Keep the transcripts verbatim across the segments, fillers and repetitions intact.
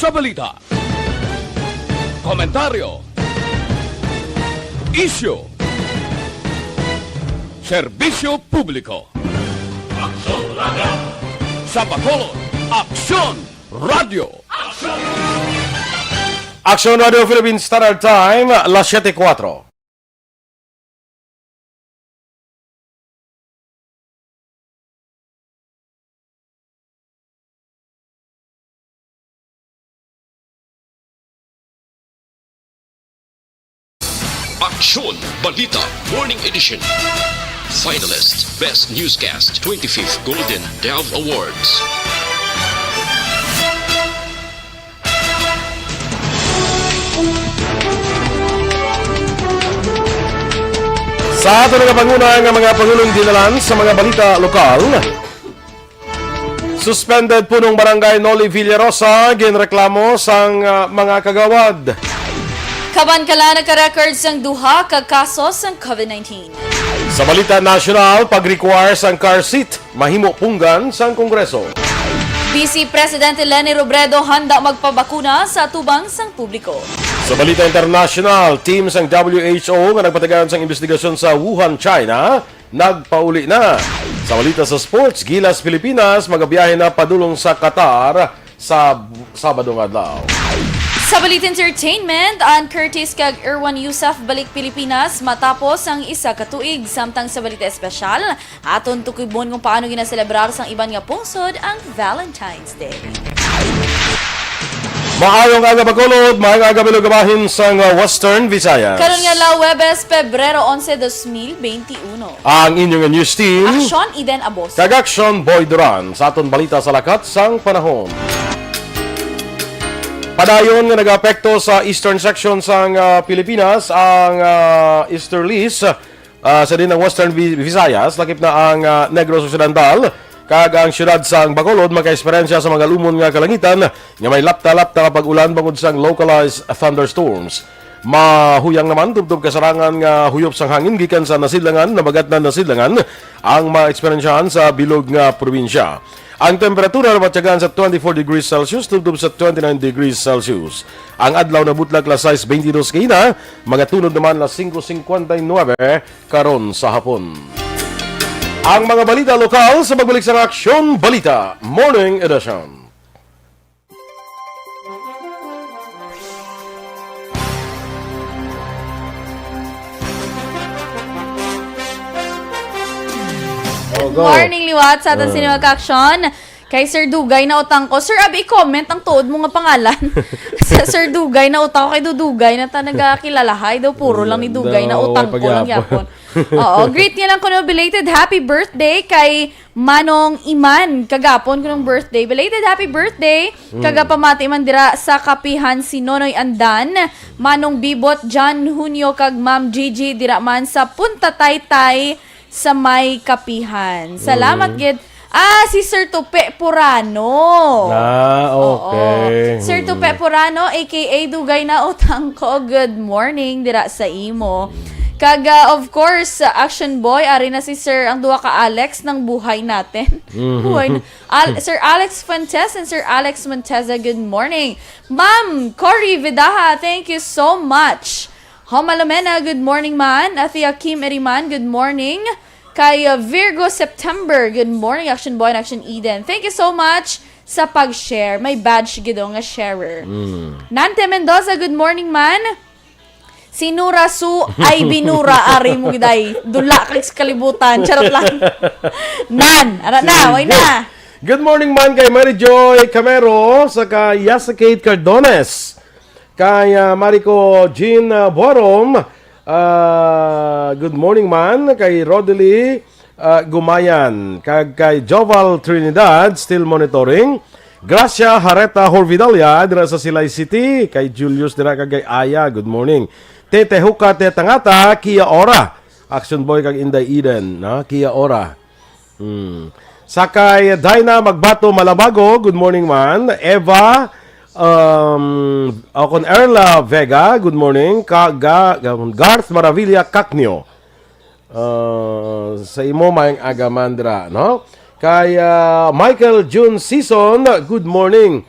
Kabalita. Komentaryo. Isyu. Serbisyo publiko. Aksyon Radio. Sa Bacolod, Aksyon Radio. Aksyon Radio Philippine Standard Time, las siete cuatro. Aksyon Balita Morning Edition. Finalist Best Newscast, twenty-fifth Golden Dove Awards. Sa aton nga panguna nga mga pangulong dinalan sa mga balita lokal, suspended punong barangay Noli Villarosa, ginreklamo sang, ah, mga kagawad. Kaban Kala nagka-record sang duha ka kaso sang covid nineteen. Sa balita nasyonal, pag-require sang car seat mahimo punggan sang Kongreso. Vice Presidente Leni Robredo handa magpabakuna sa atubang sang publiko. Sa balita internasyonal, team sang W H O nga nagpatigayon sang investigasyon sa Wuhan, China, nagpauli na. Sa balita sa sports, Gilas Pilipinas magabiyahe na padulong sa Qatar sa Sabado nga adlaw. Sa balita entertainment, Ann Curtis kag Erwan Heussaff balik Pilipinas matapos ang isa ka tuig. Samtang sa balita espesyal, aton tukibon kung paano ginaselebrar sang iban nga pungsod ang Valentine's Day. Maayong aga, Bacolod. Maayong aga, Bilog, bahin sang, uh, Western Visayas. Karon nga adlaw, Huwebes, Pebrero onse, dos mil benti uno. Ang inyong news team, Aksyon Eden Abos. Kag Aksyon Boy Duran, sa aton balita sa lakat sang panahon. Padayon nga nagaapekto sa eastern section sang, ah, Pilipinas ang, ah, easterlies, ah, sa din ang Western Vi-, Visayas, lakip na ang, ah, Negros Occidental, kag ang siyudad sang Bacolod makaeksperyensya sa mga lumon nga kalangitan nga may lapta-lapta nga pag-ulan bangod sang localized thunderstorms. Mahuyang naman tubtob kasarangan nga huyop sang hangin gikan sa nasidlangan, nabagatnan nasidlangan ang maeksperyensyahan sa bilog nga probinsya. Ang temperatura nabatyagan sa twenty-four degrees Celsius tubtob sa twenty-nine degrees Celsius. Ang adlaw nabutlak las sais beintidos kaina, magatunod naman las singko singkwenta y nuebe karon sa hapon. Ang mga balita lokal sa pagbalik sa Aksyon Balita Morning Edition. Oh, go. Morning, liwat sa aton, ah, sini mga ka-aksyon. Kay Sir Dugay na utang ko. Sir, abi, i-comment ang tuod mo nga pangalan. Sa Sir Dugay na utang ko, kay Dudugay na ta nagakilalahay daw. Puro lang ni Dugay na utang ko lang yapon. Oo, greet niya lang kuno belated happy birthday kay Manong Iman, kagapon kunong birthday. Belated happy birthday. Mm. Kagapamati man dira sa kapihan si Nonoy Andan, Manong Bibot, John Junio, kag Ma'am Gigi dira man sa Punta Taytay sa may kapihan. Salamat, mm, gid. Ah, si Sir Tupe Purano. Ah, oo, okay. Sir Tupe Purano, A K A Dugay na Utang Ko, good morning dira sa imo. Kag, ah, of course, ah, Action Boy, ari na si Sir, ang duha ka Alex ng buhay natin. Mhm. Buhay na-, Al-, Sir Alex Fuentes and Sir Alex Monteza, good morning. Ma'am Cory Vidaja, thank you so much. Homa Lomena, good morning man. Athea Kim Eriman, good morning. Kay, uh, Virgo September, good morning, Action Boy and Action Eden. Thank you so much sa pag-share. May badge gid nga sharer. Mm. Nante Mendoza, good morning man. Si Nura Su ay binura, ari mo giday. Dula kag sa kalibutan. Charot lang. Nan, ara na, way na. Good morning man kay Mary Joy Camero, sa kay Yasa Kate Cardones, kay, ah, Mariko Jean, ah, Boarom, ah, good morning man kay Rodely, ah, Gumayan, kag kay Joval Trinidad, still monitoring. Gracia Hareta Horvidalia, dira sa Silay City, kay Julius dira kag kay Aya, good morning. Tete Huka, Tete Tangata, Kia Ora. Action Boy kag Inday Eden, no? Kia Ora. Hmm. Sakay Dinah Magbato Malabago, good morning man. Eva, um, o kon Erla Vega, good morning. Ka-, ga-, Garth Maravilla Cacnio. Ah, sa imo, maayong aga man dira, no? Kay, ah, Michael June Season, good morning.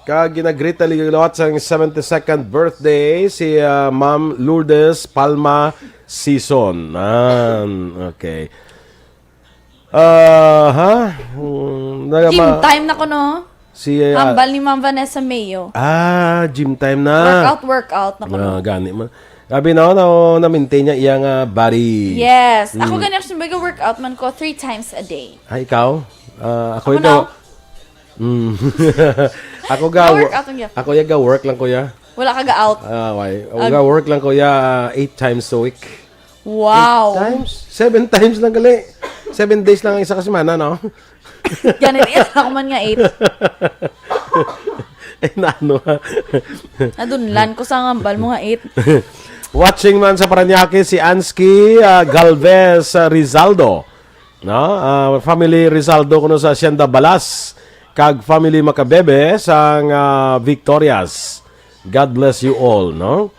Kag ginagreet na liwat sa seventy-second birthday si, ah, Ma'am Lourdes Palma Sison. Nan, okay. Ah, ha? Mm, naga- Gym ma- time na ko, no? Si, ah, Hambal ni Ma'am Vanessa Mayo. Ah, gym time na. Workout, workout na ko, no? Ah, gani man. Sabi na, na, na-maintain niya iyang, ah, body. Yes. Ako Mm. gani, actually, mag-workout man ko three times a day. Ay, ikaw? Ah, ako Ako ito. na? Mm. Ako ga, Na-workout ang gyapon. Ako ya ga-work lang, kuya. Wala ka ga-out? Ah, why? Ako Ag- ga-work lang, kuya, ah, eight times a week. Wow. Eight times? Seven times lang gali. Seven days lang ang isa ka semana, no? Ganit, iya ako man nga eight. Ay, na ano, ha? Nadunlan ko sa hambal mo nga eight. Watching man sa Parañaque si Ansky, ah, Galvez, ah, Rizaldo. No? Ah, family Rizaldo kuno sa Hacienda Balas, kag family Macabebe sang, ah, Victorias. God bless you all, no?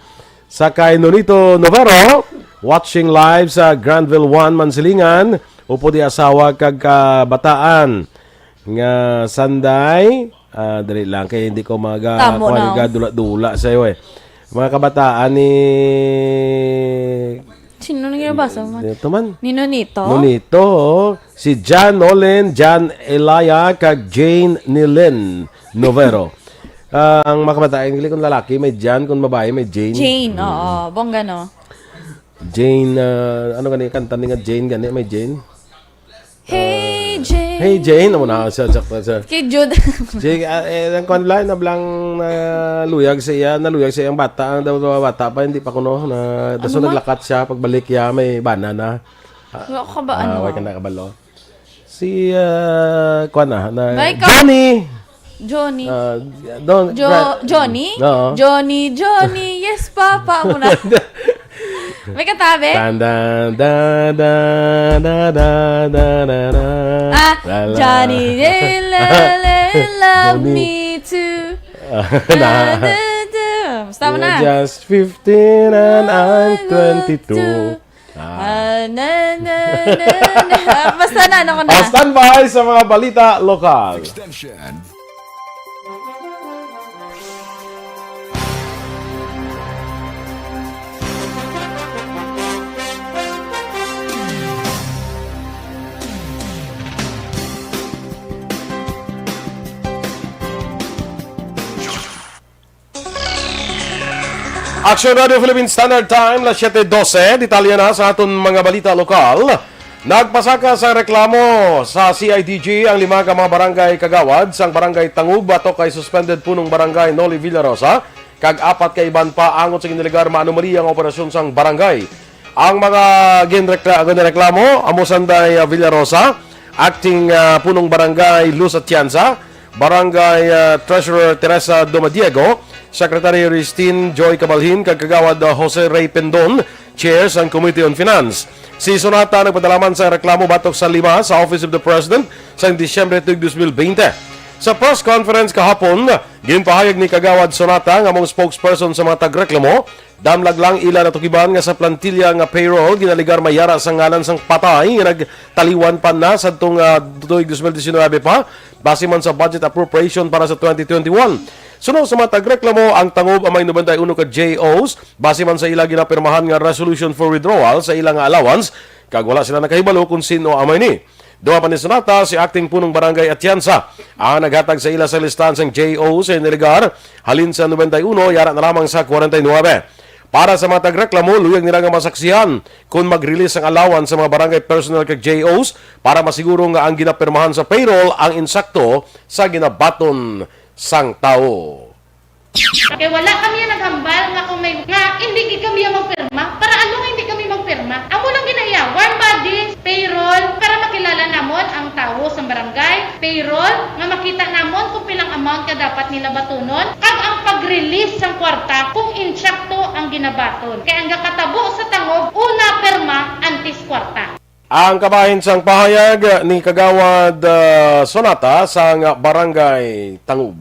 Sa kay Nonito Novero, watching live sa Granville one, Mansilingan, upod di asawa kag kabataan nga sanday. Ah, dali lang kay hindi ko maga Tamo kuwan, na. Gadula-dula sa'yo eh. Mga kabataan ni Sino na nga basa man? Dito man. Ni Nonito? Nonito, oh. Si Jan Nolen, Jan Elia, kag Jane Nilen Novero. Ah, ang mga kabataan, hindi kung lalaki, may Jan, kung babae, may Jane. Jane, Mm. oo. Bongga, no? Jane, ah, ano gani, kanta ni nga Jane, gani, may Jane? Hey, Jane. Hey, Jane, amo na siya, sakto siya. Kay Jude. Jane, ah, eh, ang kwan lang, nablang naluyag sa iya, naluyag sa iyang bata, ang daw mga bata pa, hindi pa kuno, na, daso Ano man? naglakat siya, pagbalik niya, may bana na. Ah, Wala ko kabaan, ah, no? Wala ka na kabalo. Si, ah, kwan na, na May ka- Johnny! Johnny. Ah, don, Jo-, Bra- Johnny? Oo. Johnny, Johnny, yes, Papa. Amo na. May katabi? Dan, dan, dan, dan, dan, dan, dan, dan, dan. Ah, La, la. Johnny, eh, la, la, love Johnny. me too. Ah, Da, na. da, da. Basta mo You're na. just fifteen and I'm I love twenty-two. you. Ah. Ah, na, na, na, na. Ah, basta na, ano ko na? Oh, standby sa mga balita lokal. Extension. Action Radio Philippine Standard Time, las siete doce. Detalye na sa aton mga balita lokal. Nagpasaka sa reklamo sa C I D G ang lima ka mga barangay kagawad sang Barangay Tangub batok kay suspended punong barangay Noli Villarosa kag apat ka iban pa angot sa ginalegar maanomalya nga operasyon sang barangay. Ang mga ginrekla-, ginreklamo amo sanday, ah, Villarosa, acting, ah, punong barangay Luz Atienza, Barangay, ah, Treasurer Teresa Domadiego, Secretary Ristin Joy Cabalhin, kag Kagawad, ah, Jose Ray Pendon, Chair sang Committee on Finance. Si Sonata nagpadala man sa reklamo batok sa lima sa Office of the President sa Disyembre tuig dos mil bente. Sa press conference kahapon, ginpahayag ni Kagawad Sonata nga among spokesperson sa mga tagreklamo, damlag lang ila natukiban nga sa plantilla nga payroll ginalegar may yara sa ngalan sang patay nga nagtaliwan pa na sadtong, ah, tuig dos mil diecinuebe pa, base man sa budget appropriation para sa twenty twenty-one. Suno sa mga tagreklamo, ang Tangub ang may nobenta y uno ka J Os, base man sa ila ginapirmahan nga resolution for withdrawal sa ila nga allowance, kag wala sila nakahibalo kung sin-o ang may ni. Duha pa ni Sonata, si Acting Punong Barangay Atienza ang naghatag sa ila sa listahan sang J O sa inilegar, halin sa nobenta y uno, yara na lamang sa kwarenta y nuebe. Para sa mga tagreklamo, luyag nila nga masaksihan kung mag-release ang allowance sa mga barangay personnel kag J Os para masiguro nga ang ginapirmahan sa payroll ang insakto sa ginabaton sang tawo. Kay wala kami naghambal nga kung may, nga hindi gid kami ang magpirma. Para ano nga hindi kami magpirma? Amo lang ginaiya, warm bodies, payroll, para makilala namon ang tawo sa barangay, payroll, nga makita namon kung pilang amount ka dapat nila batunon, kag ang pag-release sang kwarta kung insakto ang ginabaton. Kay ang gakatabo sa Tangub, una pirma, antes kwarta. Ang kabahin sang pahayag ni Kagawad, ah, Sonata sang Barangay Tangub.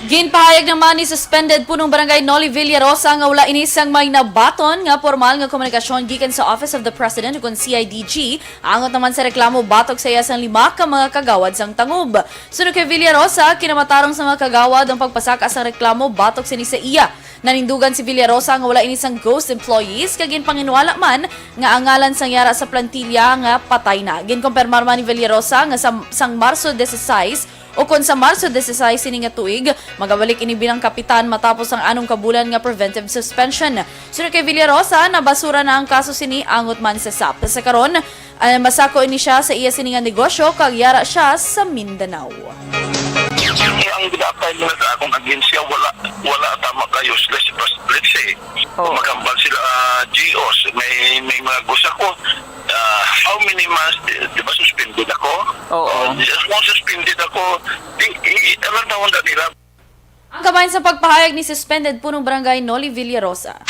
Ginpahayag naman ni suspended punong barangay Noli Villarosa nga wala ini sang may nabaton nga pormal nga komunikasyon gikan sa Office of the President ukon C I D G, angot naman sa reklamo batok sa iya sang lima ka mga kagawad sang tangob. Suno kay Villarosa, kinamatarong sa mga kagawad ang pagpasaka sang reklamo batok sini sa iya. Nanindugan si Villarosa nga wala ini sang ghost employees, kag ginpanginwala man nga ang ngalan sang yara sa plantilla nga patay na. Ginkumpirmar man ni Villarosa nga sa, sang Marso dieciséis, o kon sa Marso dieciséis sini nga tuig, magabalik ini bilang kapitan matapos ang anom ka bulan nga preventive suspension. Suno kay Villarosa, nabasura na ang kaso sini angot man sa sap. Sa karon, ah, masako ini siya sa iya sini nga negosyo kag yara siya sa Mindanao. Ang ginapay nila sa akong agensya, wala, wala tama ka useless. Let's say, Oo. Kung makambal sila, ah, G Os, may, may mga gusa ko, ah, how many months, di, di ba suspended ako? Oo. Oh, di, kung suspended ako, di, i, anong tawag na nila? Ang kabahin sa pagpahayag ni suspended punong barangay Noli Villarosa.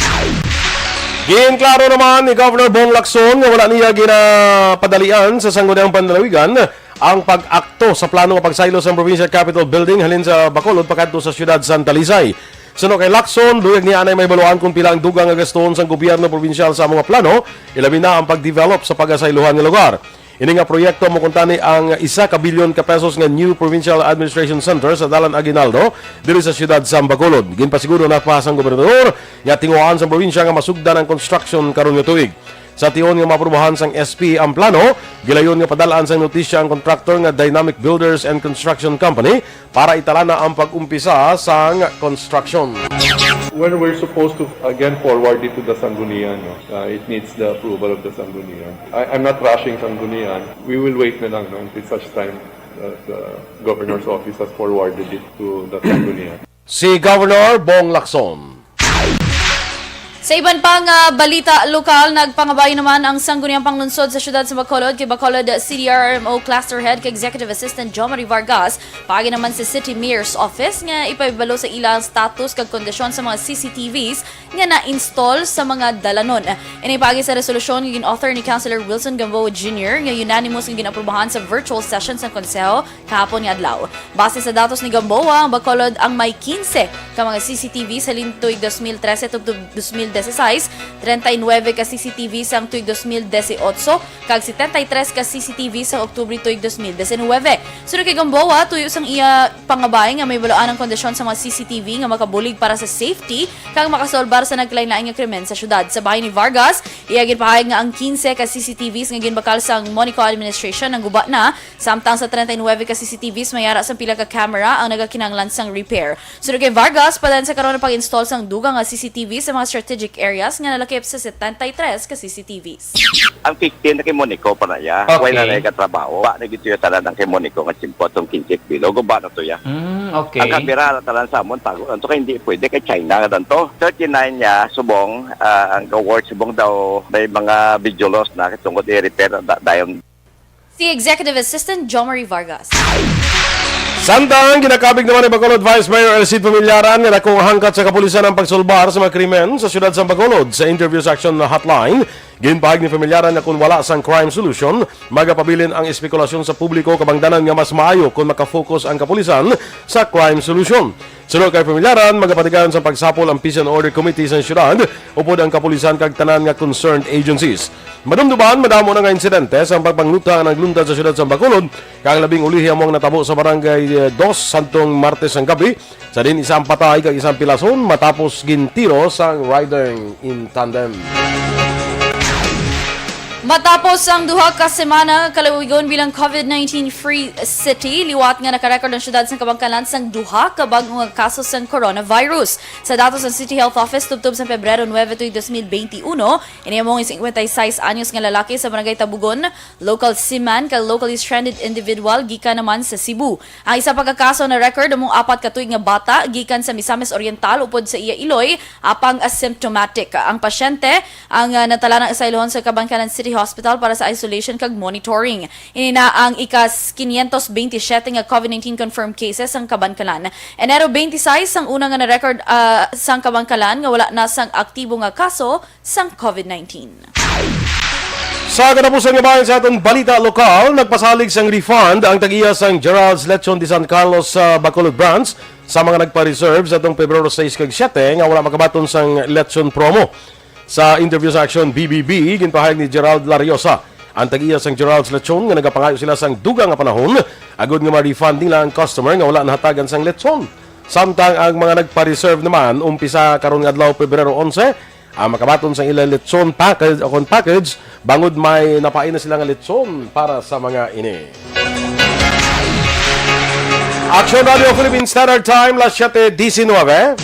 Ginklaro naman ni Governor Bong Lacson nga wala niya ginapadalian sa Sangguniang Panlalawigan ang pag-akto sa plano nga pagsaylo sa Provincial Capitol Building halin sa Bacolod pakadto sa siyudad sa Talisay. Suno kay Lacson, luyag niya anay mahibaluan kung pila ang dugang nga gastuhon sang gobyerno probinsyal sa mga plano, ilabi na ang pagdevelop sa pagasaylohan nga lugar. Ini nga proyekto amo kuntani ang isa ka bilyon ka pesos nga new provincial administration center sa Dalan Aguinaldo diri sa siyudad sa Bacolod. Ginpasiguro na pa sang gobernador nga tinguhaan sang probinsya nga masugdan ang construction karon nga tuig. Sa tion nga maaprubahan sang S P ang plano, gilayon nga padal-an sang notisya ang contractor nga Dynamic Builders and Construction Company para italana ang pag-umpisa sang construction. When we're supposed to again forward it to the Sangguniang, no? Uh, it needs the approval of the Sangguniang. I, I'm not rushing Sangguniang. We will wait na lang, no, until such time that the governor's office has forwarded it to the Sangguniang. Si Governor Bong Lacson. Sa iban pa nga balita lokal, nagpangabay naman ang Sangguniang Panglungsod sa Siyudad sa Bacolod kay Bacolod City R M O Cluster Head kay Executive Assistant Jomari Vargas, paagi naman sa City Mayor's Office nga ipahibalo sa ila ang status kag kondisyon sa mga C C T Vs nga na-install sa mga dalanon. Ini paagi sa resolusyon nga gin-author ni Councilor Wilson Gamboa Junior nga unanimous nga gin-aprubahan sa virtual session sang Konseho kahapon nga adlaw. Base sa datos ni Gamboa, ang Bacolod ang may quince ka mga C C T V sa lin-, tuig dos mil trese tubtob dos mil dieciséis, treinta y nueve ka C C T V sang tuig dos mil dieciocho, kag setenta y tres ka C C T V sa Oktubre tuig dos mil diecinuebe. Suno kay Gamboa, tuyo sang iya pangabay nga mahibaluan ang kondisyon sa mga C C T V nga makabulig para sa safety kag makasolbar sa nagkalain-lain nga krimen sa syudad. Sa bahin ni Vargas, iya ginpahayag nga ang quince ka C C T Vs nga ginbakal sang Monico administration nangguba na, samtang sa treinta y nueve ka C C T Vs may ara sang pila ka camera ang nagakinahanglan sang repair. Suno kay Vargas, padayon sa karon ang pag-install sang dugang nga C C T V sa mga strategic areas nga nalakip sa setenta y tres ka C C T Vs. Ang fifteen na kay Monico pa na iya. Okay. Wala na nagatrabaho. Ba na gito yung tanan ang kay Monico nga tsimpo atong quince bilog. Ba na to ya. Mm, okay. Ang kamera na tanan sa amon, tago lang to kay hindi pwede kay China nga to. Thirty-nine niya, subong, ah, ang award, subong daw may mga video loss na tungod i-repair na da-, dayon. Si Executive Assistant Jomari Vargas. Samtang ginakabig naman ni Bacolod Vice Mayor Elcid Familiaran nga dako nga hangkat sa kapulisan ang pagsulbar sa mga krimen sa siyudad sa Bacolod. Sa interview sa Action Hotline, ginpahayag ni Familiaran nga kung wala sang crime solution, magapabilin ang espekulasyon sa publiko, kabangdanan nga mas maayo kung makafocus ang kapulisan sa crime solution. Suno kay Familiaran, magapatigayon sa pagsapol ang Peace and Order Committee sa siyudad, upod ang kapulisan kag tanan nga concerned agencies. Madumduman, madamo na nga insidente sa pagpangluta nga nagluntad sa siyudad sa Bacolod, kag labing ulihi amo ang natabo sa Barangay, eh, Dos, sadtong Martes sang gabi. Sa diin isa ang patay kag isa ang pilason matapos gintiro sang riding in tandem. Matapos ang duha ka semana nga kalawigon bilang COVID nineteen free city, liwat nga nakarecord ang siyudad sang Kabankalan sang duha ka bag-o nga kaso sang coronavirus. Sa datos sang City Health Office, tubtob sa Pebrero nuebe tuig dos mil bente uno, ini amo ang cincuenta y seis anyos nga lalaki sa Barangay Tabugon, local seaman kag locally stranded individual gikan naman sa Cebu. Ang isa pa ka kaso na record among apat ka tuig nga bata gikan sa Misamis Oriental upod sa iya iloy, apang asymptomatic. Ang pasyente ang, ah, natalanang asaylohon sa Kabankalan City Hospital para sa isolation kag monitoring. Ini na ang ikas quinientos veintisiete nga COVID nineteen confirmed cases sang Kabankalan. Enero twenty-six ang una nga na-record, ah, sang Kabankalan nga wala na sang aktibo nga kaso sang COVID nineteen. Sa katapusan nga bahin sa aton balita lokal, nagpasalig sang refund ang tag-iya sang Gerald's Lechon de San Carlos sa Bacolod Branch Sa mga nagpa-reserve sa atong Pebrero sais kag siyete nga wala makabaton sang lechon promo, sa interview sa Aksyon B B B, ginpahayag ni Gerald Lariosa, ang tag-iya sang Gerald's Lechon, nga nagapangayo sila sang dugang nga panahon agod nga ma-refund nila ang customer nga wala nahatagan sang lechon. Samtang ang mga nagpa-reserve naman, umpisa karon nga adlaw, Pebrero onse, ang makabaton sang ilang lechon package o kon package, bangod may napain na sila nga lechon para sa mga ini. Action Radio Philippine Standard Time, las siete diecinueve.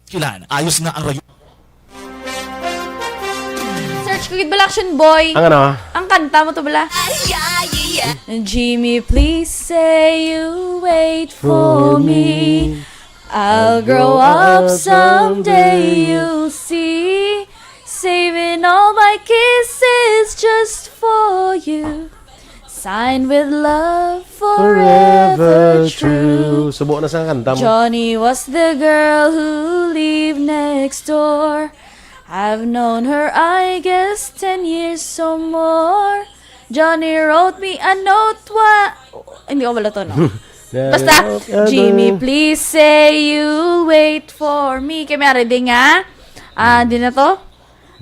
Kilan, ayos nga ang rayo. Search ko gid bala, Action Boy. Ang ano? Ang kanta mo to bala. Jimmy, please say you wait for me. I'll grow up someday, you'll see. Saving all my kisses just for you. Signed with love, forever true. Subo na sa kanta mo. Johnny was the girl who lived next door. I've known her, I guess, ten years or more. Johnny wrote me a note, wa-, hindi ko wala to, no? Basta, "Jimmy, please say you'll wait for me." Kaya may ready nga. Ah, di na to?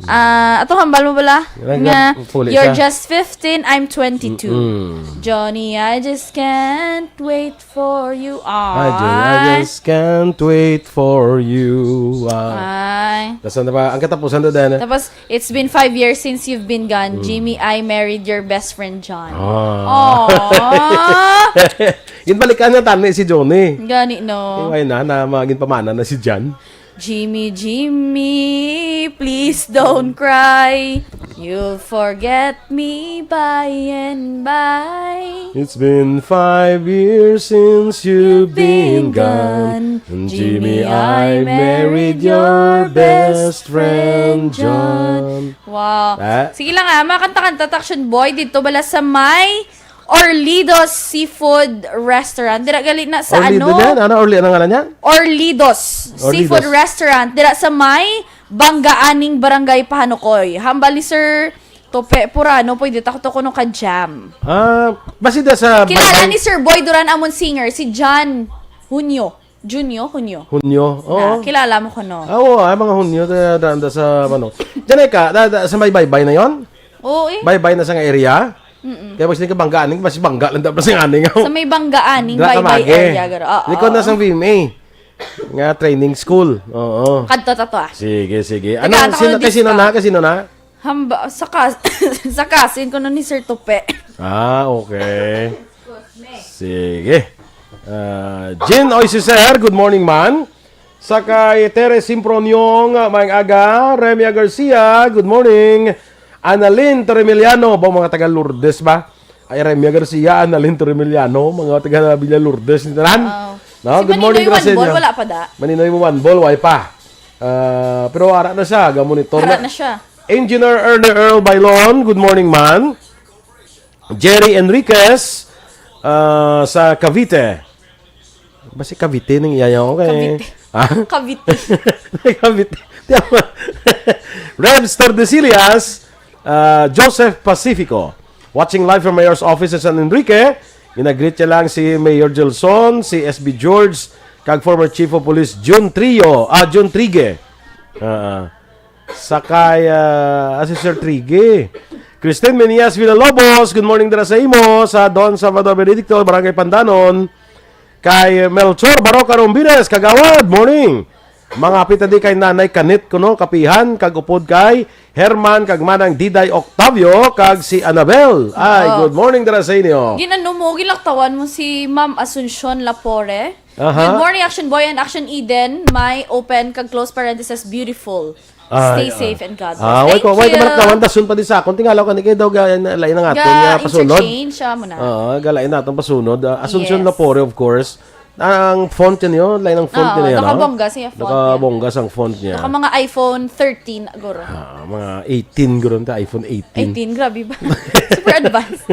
Ah, ato hambal mo bala? Nga, nga, puli "You're siya. Just fifteen, I'm twenty-two." Mm. "Johnny, I just can't wait for you." Ay, Johnny, "I just can't wait for you." Ah. Ay. Tapos ano ba? Ang katapusan na din. Tapos, "It's been five years since you've been gone. Mm. Jimmy, I married your best friend, John." Ah. Aw. Ginbalikan na tani si Johnny. Gani, no? Iway na, na maging pamana na si John. Jimmy, Jimmy, please don't cry. You'll forget me by and by. It's been five years since you've been gone. Jimmy, I married your best friend, John. Wow. Ah? Sige lang ah, makanta-kanta ta, Action Boy, dito bala sa may Orlidos Seafood Restaurant. Dira gali na sa Orlido ano? Yan? Ano, Orli, ano ngalan niya? Orlidos Orlidos. Seafood Restaurant. Dira sa may Bangga Aning, Barangay Pahanukoy. Hambal ni Sir Tope Purano, pwede ta ko to kuno ka jam. Ah, basi da sa Kilala Baybay ni Sir Boy Duran amon singer, si John Hunyo. Junyo, Hunyo. Hunyo, oo. Na, kilala mo ko, no? Ah, oo, ah, mga Hunyo, da, da, da sa, ano. Diyan ay ka, da, da, sa may Baybay na yon? Oo, eh. Baybay na sa nga area? Mm-mm. Kaya mas di ka Bangga Aning, mas Bangga lang dapat sa nga aning. Sa may Bangga Aning, Dra ka Baybay mage. Area, garo. Oo. Likod na sang V M A. Nga training school. Oo. Kadto ta to, ah. Sige, sige. Ano, Tagaan ako sino, ng kay sino diska. Na? Kay sino na? Hamba, sa kas-, sa kasin ko na ni Sir Tope. Ah, okay. Sige. Ah, Jean Oy, si Sir, good morning, man. Sa kay Teres Simproniong, ah, maayong aga. Remia Garcia, good morning. Annalyn Torremiliano, ba mga taga Lourdes ba? Ay, Remia Garcia, Annalyn Torremiliano, mga taga Villa Lourdes, ni tanan. Oo. No? Si Good morning, Maninoy Gracia, Wanbol, niya. Wala pa da? Maninoy Wanbol, wala pa. Ah, pero ara na siya, ga-monitor Ara na. Na siya. Engineer Ernie Earl Bailon, good morning, man. Jerry Enriquez, ah, sa Cavite. Ba si Cavite ning iya niya? Okay. Cavite. Ah? Cavite. Cavite. Di ako. Rebs Tordesillas, ah, Joseph Pacifico. Watching live from Mayor's Office sa San Enrique. Ginagreet niya lang si Mayor Gelson, si S B George, kag former Chief of Police Jun Trio, ah, Jun Trigue. Ah, ah. Sakay, ah, ah, si Sir Trigue. Christine Menias Villalobos, good morning dira sa imo, sa Don Salvador Benedicto, Barangay Pandanon. Kay Melchor Baroca Rombines, Kagawad, morning. Mga apit na di kay Nanay Kanit kuno, Kapihan, kag upod kay Herman, kag Manang Diday Octavio, kag si Annabel. Ay, Oo. Good morning dira sa inyo. Ginano mo, gilaktawan mo si Ma'am Asuncion Lapore. Aha. Good morning, Action Boy and Action Eden. May open kag close parenthesis, beautiful. Stay Ay, safe ah. And God bless. Ah, wait Thank ko, wait ko you. Malaktawan, dason pa di sa akon. Tingalaw ka ni kay daw ga-, na-, lain ang aton Ga nga pasunod. Interchange siya mo na. Oo, galain naton pasunod. Ah, Asuncion Yes. Lapore, of course. Ang font niya, lain ang font Oo, niya, no? Nakabongga siya font niya. Nakabongga sang font niya. Naka mga iPhone thirteen, guro. Ah, mga eighteen, guro, ta, iPhone eighteen. Eighteen, grabe ba? Super advanced.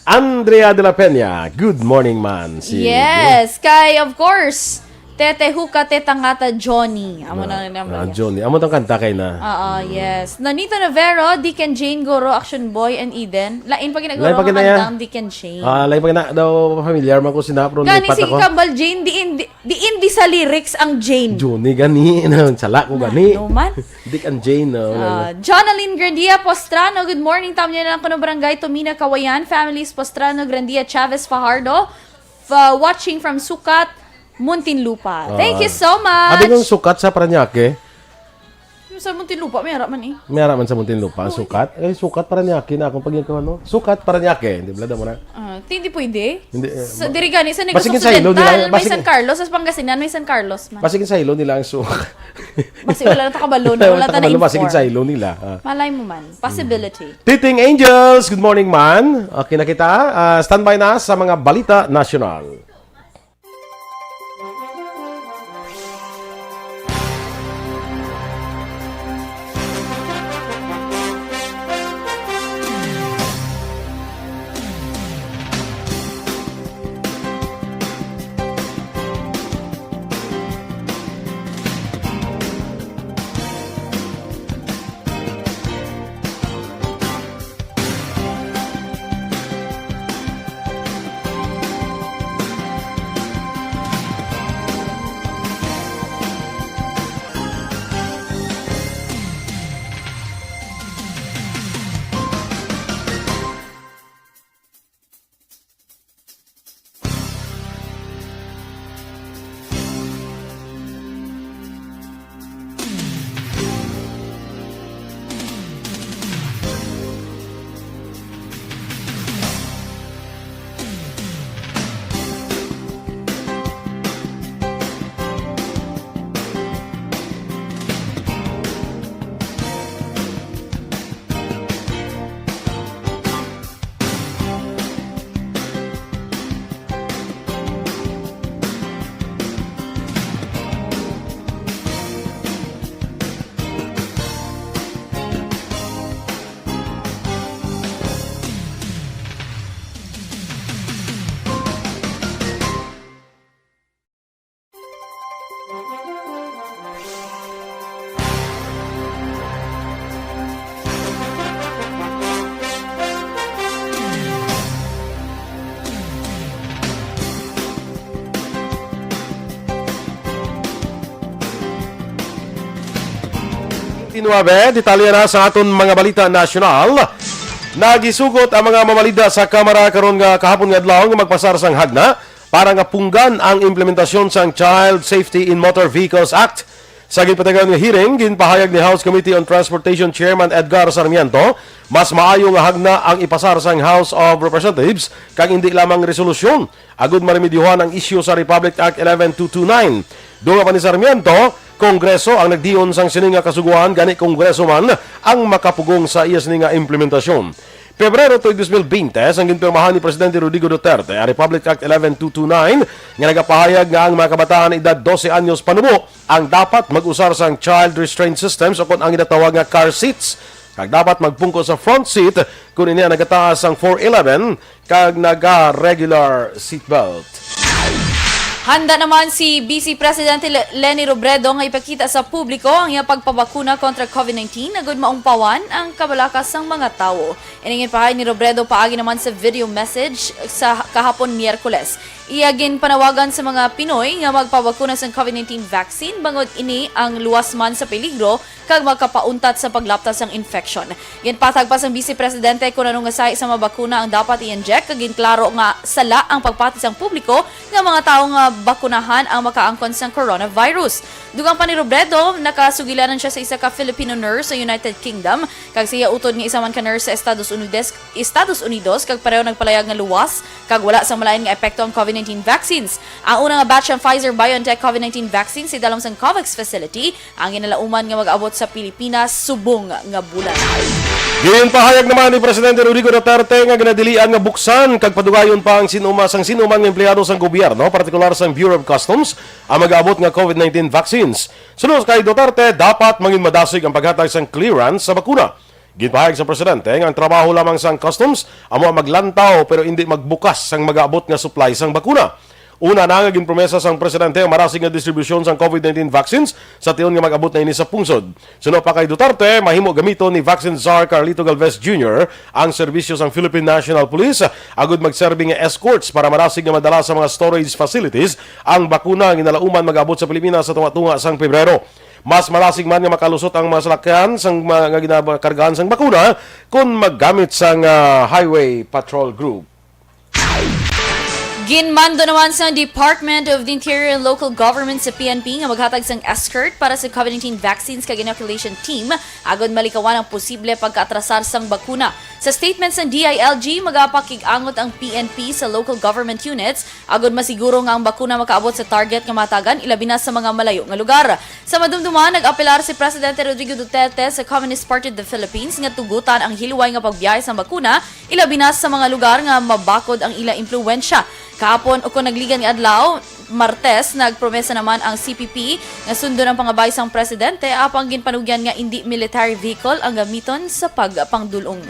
Andrea de la Peña, good morning, man. Si Yes, kay, of course, Tete Huka, Teta Ngata, Johnny. Amo na Ah, naman ah, niya. Johnny. Amo tong kanta kay na. Oo, yes. Nonito Navero, Deacon Jane Goro, Action Boy, and Eden. Lain pa ginaguro Lain pa ang gina-, kantang Deacon Jane. Ah, lain pa gina-, daw familiar man ko sina, pero Gani, lipat sige, ako. Kambal Jane, diin, di, diin di sa lyrics ang Jane. Johnny gani, na, sala ko gani. Ano man? Dick and Jane, no? Ah, Jonalyn Grandia Postrano, good morning. Tamo na lang kuno Barangay Tomina, Kawayan. Families Postrano, Grandia, Chavez, Fajardo. F-, watching from Sucat, Muntinlupa. Thank you Ah. so much. Abi kong Sucat sa Parañaque. Sa Muntinlupa, may ara man eh. May ara man sa Muntinlupa, Oo. Sucat. Eh, Sucat, Parañaque na akong pagkikano. Sucat, Parañaque. Di ba, damo na? Ah, hindi pwede. Hindi, eh, Sa, ma-, diri gani, sa Negros Basigin sa ilo nila, Occidental, may basig- San Carlos, sa Pangasinan, may San Carlos man. Basigin sa ilo nila ang Sucat. Basi wala na takabalo na, wala Wala ta takabalo, basigin na-inform. Sa ilo nila. Ah. Malay mo man. Possibility. Titing Angels, good morning, man. Okay na kita. Ah, standby na sa mga balita nasyonal. Tinuabe, detalye na sa aton mga balita nasyonal. Nagisugot ang mga mamalida sa Kamara karon nga kahapon nga adlaw nga magpasar sang hagna para nga punggan ang implementasyon sang Child Safety in Motor Vehicles Act. Sa ginpatigayon nga hearing, ginpahayag ni House Committee on Transportation Chairman Edgar Sarmiento, mas maayo nga hagna ang ipasar sang House of Representatives kag indi lamang resolusyon agud maremedyohan ang isyu sa Republic Act eleven two two nine. Dugang pa ni Sarmiento, Kongreso ang nagdiyon sang sini nga kasugoan, gani Kongreso man ang makapugong sa iya sini nga implementasyon. Pebrero tuig dos mil bente, sang ginpirmahan ni Presidente Rodrigo Duterte ang Republic Act eleven two two nine nga nagapahayag nga ang mga kabataan edad dose anyos panubo ang dapat mag-usar sang child restraint systems o kon ang ginatawag nga car seats, kag dapat magpungko sa front seat kon ini ang nagataas sang four eleven kag naga-regular seatbelt. Handa naman si Vice Presidente Le- Leni Robredo nga ipakita sa publiko ang iyang pagpabakuna kontra COVID nineteen agud maumpawan ang kabalaka sang mga tawo. Ini ginpahayag ni Robredo paagi naman sa video message sa kahapon Miyerkules. Iya ginpanawagan sa mga Pinoy nga magpabakuna sang COVID nineteen vaccine bangod ini ang luwas man sa peligro kag makapauntat sa paglapta sang infection. Ginpatag pa sang Vice Presidente kon ano nga sahi sa mga bakuna ang dapat i-inject kag ginklaro nga sala ang pagpati sang publiko nga mga tawo nga bakunahan ang makaangkon sang coronavirus. Dugang pa ni Robredo, nakasugilanan siya sa isa ka Filipino nurse sa United Kingdom kag sa iya utod nga isa man ka nurse sa Estados Unidos, Estados Unidos kag pareho nagpalayag nga luwas kag wala sang malain nga epekto ang COVID nineteen vaccines. Ang una nga batch sang Pfizer-BioNTech COVID nineteen vaccine sa idalom sang COVAX facility ang ginalauman nga mag-abot sa Pilipinas subong nga bulan. Ginpahayag naman ni Presidente Rodrigo Duterte nga ginadilian nga buksan kag padugayon pa ang sinuma sang sinuman nga empleyado sang gobyerno, partikular sang Bureau of Customs, ang mag-abot nga COVID nineteen vaccines. Suno kay Duterte, dapat mangin madasig ang paghatag sang clearance sa bakuna. Ginpahayag sa presidente nga ang trabaho lamang sang customs amo ang maglantaw pero indi magbukas sang mag-abot nga supply sang bakuna. Una na nga ginpromesa sang presidente ang marasig nga distribusyon sang COVID nineteen vaccines sa tion nga mag-abot na ini sa pungsod. Suno pa kay Duterte, mahimo gamiton ni Vaccine Czar Carlito Galvez Junior ang serbisyo sang Philippine National Police agud magserbi nga escorts para marasig nga madala sa mga storage facilities ang bakuna nga ginalauman mag-abot sa Pilipinas sa tunga-tunga sang Pebrero. Mas marasig man nga makalusot ang mga salakyan sang mga nga ginakargahan sang bakuna kon maggamit sang ah, Highway Patrol Group. Ginmando naman sang Department of the Interior and Local Government sa P N P nga maghatag sang escort para sa COVID nineteen vaccines kag inoculation team agod malikawan ang posible pagkaatrasar sang bakuna. Sa statement sang D I L G, magapakig-angot ang P N P sa local government units agod masiguro nga ang bakuna makaabot sa target nga mahatagan, ilabi na sa mga malayo nga lugar. Sa madumduman, nag-apelar si Presidente Rodrigo Duterte sa Communist Party of the Philippines nga tugutan ang hilway nga pagbiyahe sang bakuna, ilabi na sa mga lugar nga mabakod ang ila impluwensya. Kahapon, ukon nagligad nga adlaw, Martes, nagpromesa naman ang C P P nga sundon ang pangabay sang presidente, apang ginpanugyan nga indi military vehicle ang gamiton sa pagpangdul-ong.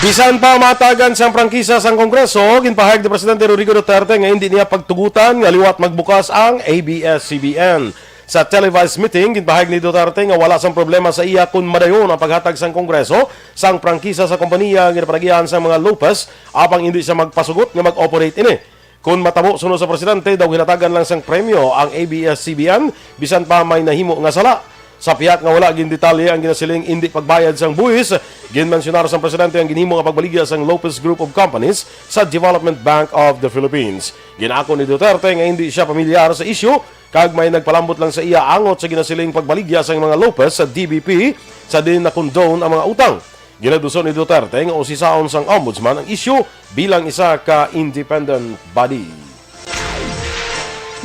Bisan pa matagan sang prangkisa sang Kongreso, ginpahayag ni Presidente Rodrigo Duterte nga hindi niya pagtugutan nga liwat magbukas ang A B S C B N. Sa televised meeting, ginpahayag ni Duterte nga wala sang problema sa iya kon madayon ang paghatag sang Kongreso sang prangkisa sa kompanya nga ginapanagihan sang mga Lopez, apang indi siya magpasugot nga mag-operate ini. Kon matabo suno sa presidente, daw ginhatagan lang sang premyo ang A B S C B N bisan pa may nahimo nga sala. Sa pihak nga wala gindetalye ang ginasiling indi pagbayad sang buhis, ginmensyonar sang presidente ang ginhimo nga pagbaligya sang Lopez Group of Companies sa Development Bank of the Philippines. Ginako ni Duterte nga hindi siya pamilyar sa isyu kag may nagpalambot lang sa iya angot sa ginasiling pagbaligya sang mga Lopez sa D B P sa diin na-condone ang mga utang. Ginaduso ni Duterte nga usisaon sang Ombudsman ang isyu bilang isa ka independent body.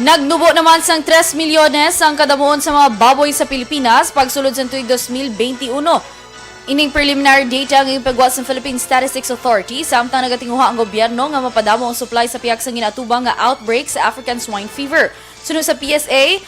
Nagnubo naman sang tres milyones ang kadamuon sa mga baboy sa Pilipinas pagsulod sang tuig dos mil bente uno. Ining preliminary data ang ipagwa sa Philippine Statistics Authority, samtang nagatinguha ang gobyerno nga mapadamo ang supply sa pihak sang ginaatubang nga outbreak sa African Swine Fever. Suno sa P S A,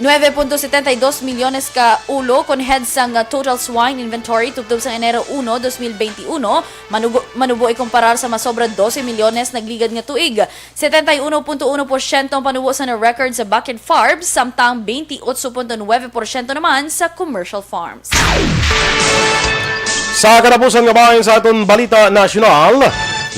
nuebe punto setenta y dos milyones ka ulo kon head sang total swine inventory tubtob sang Enero uno, dos mil bente uno, manugo- manubo ikumparar sa masobra dose milyones nagligad nga tuig. Setenta y uno punto uno porsyento ang panubo sa na-record sa backyard farms, samtang bente otso punto nuebe porsyento naman sa commercial farms. Sa katapusan nga bahin sa aton balita nasyonal,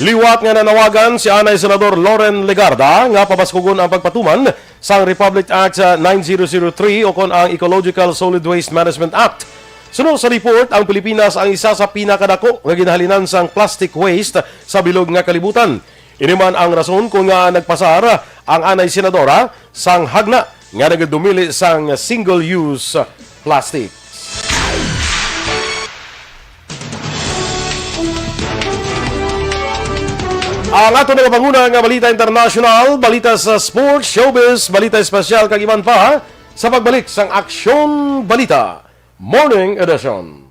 liwat nga nanawagan si anay Senador Loren Legarda nga pabaskugon ang pagpatuman sang Republic Act sa nine zero zero three o kon ang Ecological Solid Waste Management Act. Suno sa report, ang Pilipinas ang isa sa pinakadako nga ginahalinan sang plastic waste sa bilog nga kalibutan. Ini man ang rason kon ngaa nagpasar ang anay senadora sang hagna nga nagadumili sang single-use plastics. Ang ato nagapanguna nga balita international, balita sa sports, showbiz, balita espesyal, kag iban pa, sa pagbalik sang Aksyon Balita Morning Edition.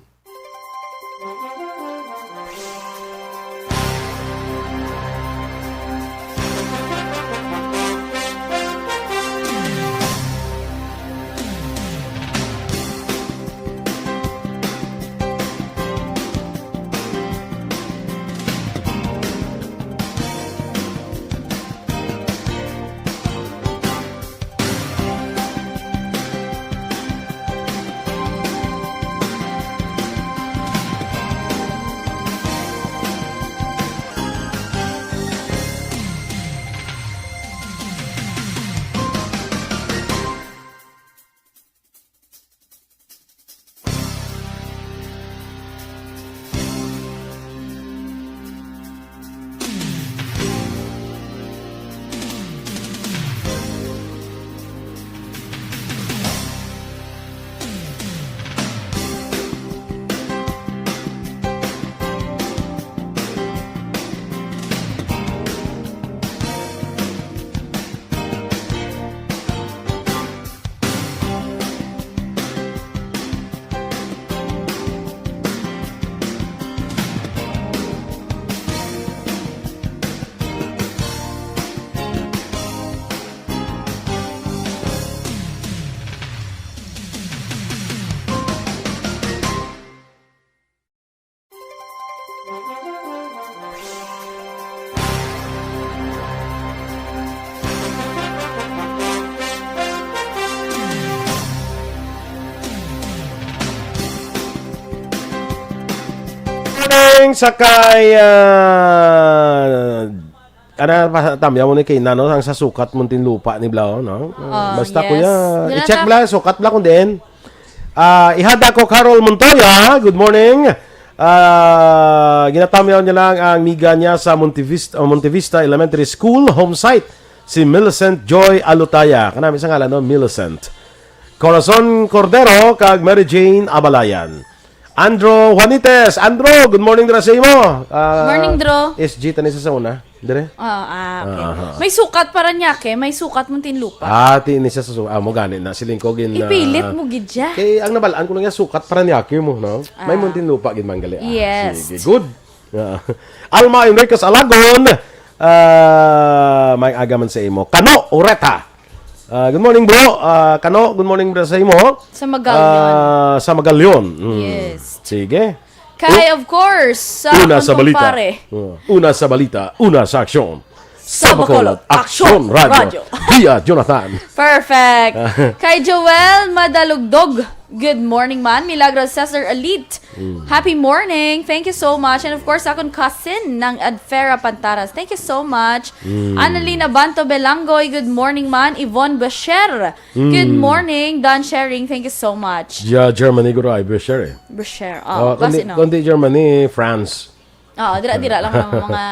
Morning sa kay, ah, ana pa, tamya mo ni kay nano ang sa sukat Muntinlupa ni Blau, no? Ah, basta, yes. Kuya, i-check bala, sukat bala kung diin. Ah, ihada ko Carol Montoya, good morning. Ah, ginatamyaw niya lang ang miga niya sa Montevista, Montevista Elementary School, home site, si Millicent Joy Alutaya. Kanami sa ngalan, no? Millicent. Corazon Cordero kag Mary Jane Abalayan. Andro Juanites. Andro, good morning dira sa imo. Ah, Morning, Dro. S G, tani sa una. Dire? Ah, ah, okay. Ah, aha. May sukat Parañaque, may sukat Muntinlupa. Ah, ti ini siya sa su-, ah, mo gani na. Siling ko gin, ah, Ipilit mo gid siya. Kay ang nabalaan ko lang niya, sukat Parañaque mo, no? May Ah. Muntinlupa gid man gali. Ah, Yes. Sige, good. Ah. Alma Enriquez Alagon, ah, may aga man sa imo. Kano, Ureta. Ah, good morning, bro. Ah, Kano, good morning, bro, sa imo. Sa Magalion. Ah, sa Magalion. Mm. Yes. Sige. Kay, U-, of course, sa una akon sa balita. Kumpare. Uh, una sa balita, una sa aksyon. Sa Bacolod, Aksyon Radyo. Radyo. Via Jonathan. Perfect. Kay Joel Madalugdog, good morning man. Milagros Cesar Elite, Mm. happy morning. Thank you so much. And of course, akon cousin ng Adfera Pantaras. Thank you so much. Mm. Annalina Banto Belangoy, good morning man. Yvonne Becher, good Mm. morning. Don Sharing, thank you so much. Yeah, Germany, guro, ay, Becher, eh. Brochure. Oh, Oh, kundi, basi, no? Kundi Germany, France. Oo, dira-dira lang ang mga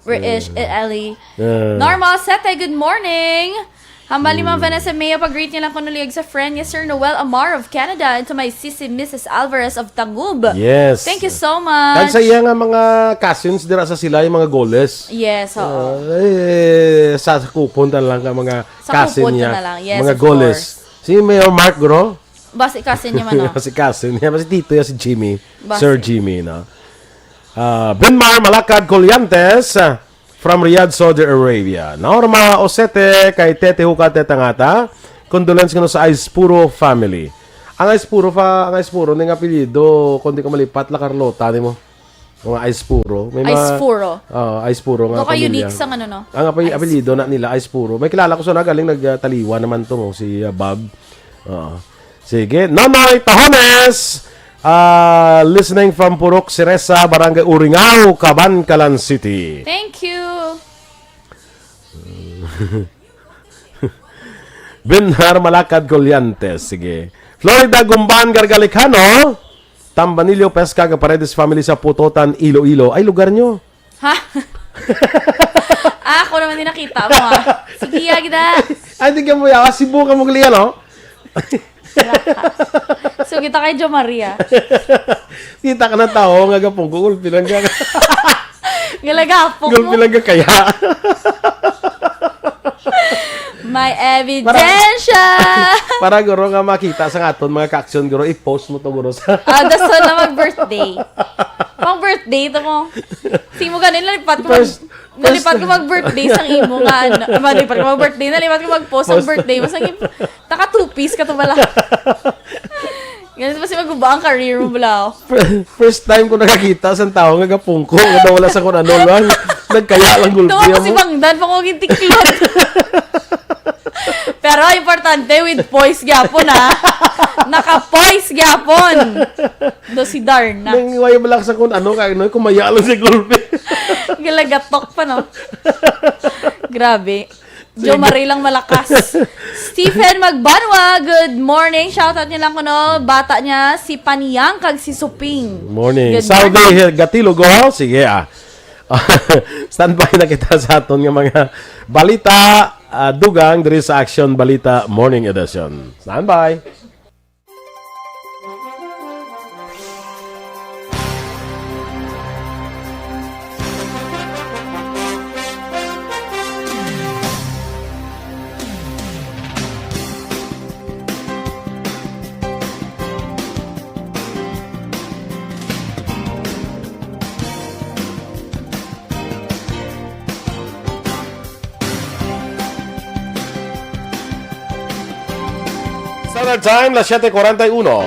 British, Mm. Italy. Yeah. Normal Sete, good morning. Hambal ni Ma'am Mm. Vanessa Mayo, pag-greet niya lang kuno liyag sa friend niya, Sir Noel Amar of Canada, and to my sisi, Missus Alvarez of Tangub. Yes. Thank you so much. Kag sa iya nga mga cousins dira sa sila, yung mga Goles. Yes, oo. Ah, eh, sa, sakupon ta lang ka mga Sakupon cousin ta niya. Na lang. Yes, Mga of Goles. Course. Si Mayor Mark, guro? Basi cousin niya man, no? Si cousin niya, si tito niya, si Jimmy. Basi. Sir Jimmy, no? Ah, Benmar Malakad Colliantes, ah, from Riyadh, Saudi Arabia. Norma Osete kay Tete Huka, Teta Ngata. Condolence kuno sa Aispuro family. Ang Aispuro fa-, ang Aispuro ning apelyido, kung di ko mali, Pat La Carlota nimo. Mga Aispuro. May mga Aispuro. Ah, Aispuro nga Baka pamilya. Unique sa ano, no? Ang ape-, Ais- apelyido na nila, Aispuro. May kilala ko sa nagaling nagtaliwa naman to, mo, si, ah, Bob. Oo. Sige. Nonoy Tahones, ah, listening from Purok Siresa, Barangay Uringao, Kabankalan City. Thank you. Benhar Malakad Colliantes. Sige. Florida Gumban Gargalicano. Tambanillo Pesca kag Paredes family sa Putotan, Iloilo. Ay, lugar nyo. Ha? Ah, ako naman din nakita mo, ah. Sige, Agda. Ay, di ka mo yawa. Cebu ka mo gliya, no? Wala ka. So, kita kay Jo Maria. Kita ka na tao nga gapungko, gulpi lang ka. Galagapok Gulpi mo. lang ka kaya. May Para, ebidensya! Para, guro, nga makita sa aton mga ka-action, guro, i-post mo to, guro, sa Ah, dason na mag-birthday. Pang birthday to mo. Sige mo ganun, nalipat ko mag, First, nalipat ko first mag-birthday sang imo nga, ano, ah, nalipat ko mag-birthday, nalipat ko mag-post ang Post. birthday mo sang imo. Taka two piece ka to bala. Ganun pa si maguba ang career mo bala. First time ko nakakita sa tao nga gapungko, nga wala sa kun ano lang. Nagkaya lang gulpi Tuwa ko si mo. Bangdan pa ko yung tiklot. Pero importante, with poise gyapon, ha? Naka-poise gyapon. Do si Darna. Nang iway mo lang sa kun ano, kaya no, kumaya lang si gulpi. Galagatok pa, no? Grabe. Jo Sige. Marie lang malakas. Stephen Magbanwa, good morning. Shoutout niya lang kuno, bata niya, si Panyang kag si Suping. Morning. Good Salve morning. He-, Gatilogo. Sige, ah. Standby na kita sa aton nga mga balita, ah, dugang diri sa Action Balita Morning Edition. Standby. Standard Time, las siete cuarenta y uno.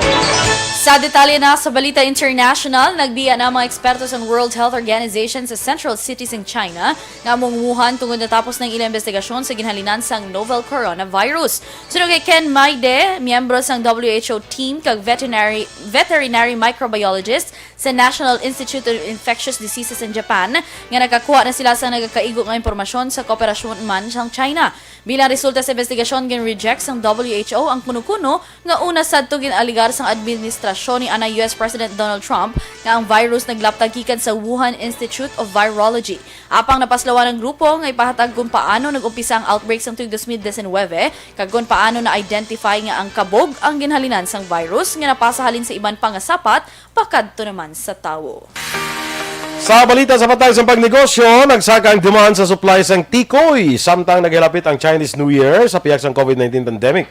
Sa detalye na sa balita international, nagbiya na ang mga eksperto sang World Health Organization sa central city sang China nga amo ang Wuhan tungod natapos na ang ilang investigasyon sa ginhalinan sang novel coronavirus. Suno kay Ken Maide, miyembro sang W H O team kag veterinary, veterinary microbiologist, sa National Institute of Infectious Diseases in Japan nga nakakuha na sila sa nagakaigo nga impormasyon sa kooperasyon man sang China. Bilang resulta sa investigasyon, gin-reject sang W H O ang kuno-kuno nga una sadto gin-alegar sang administrasyon ni anay U S President Donald Trump nga ang virus naglaptag gikan sa Wuhan Institute of Virology. Apang napaslawan ang grupo nga ipahatag kung paano nag-umpisa ang outbreak sang tuig dos mil disinwebe kag kung paano na-identify nga ang kabog ang ginhalinan sang virus nga napasa halin sa iban pa nga sapat pakadto naman sa tawo. Sa balita sa patag sa pagnegosyo, nagsaka ang demand sa supply sang tikoy samtang naghilapit ang Chinese New Year sa pihak sang covid nineteen pandemic.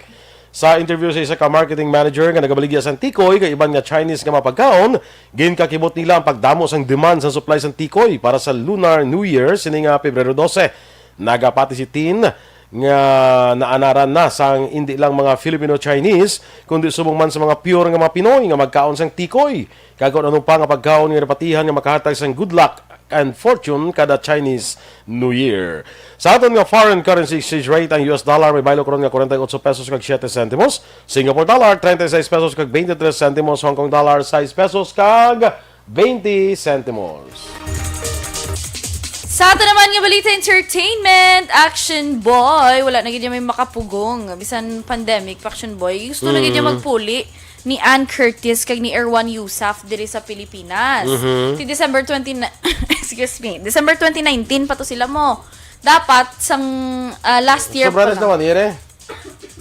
Sa interview sa isa ka marketing manager nga nagabaligya sang tikoy kag iban nga Chinese nga mga pagkaon, ginkakibot nila ang pagdamo sang demand sa supply sang tikoy para sa Lunar New Year sini nga Pebrero dose. Nagapati si Tin nga naanaran na sang indi lang mga Filipino-Chinese, kundi subong man sa mga pure nga mga Pinoy nga magkaon sang tikoy, kag kon ano pa nga pagkaon nga napatihan nga makahatag sang good luck and fortune kada Chinese New Year. Sa aton nga foreign currency exchange rate, ang U S dollar may baylo karon nga forty-eight pesos kag siete sentimos, Singapore dollar treinta y seis pesos kag veintitrés sentimos, Hong Kong dollar sais pesos kag twenty sentimos. Sa ato naman nga balita, entertainment, Action Boy, wala na gid niya may makapugong. Bisan pandemic pa, Action Boy, gusto na gid niya Mm. magpuli ni Ann Curtis kag ni Erwan Heussaff diri sa Pilipinas. Mhm. Ti December twenty, excuse me, December twenty nineteen pa to sila mo. Dapat sang, ah, last year Sobra pa na lang. Sa one year eh.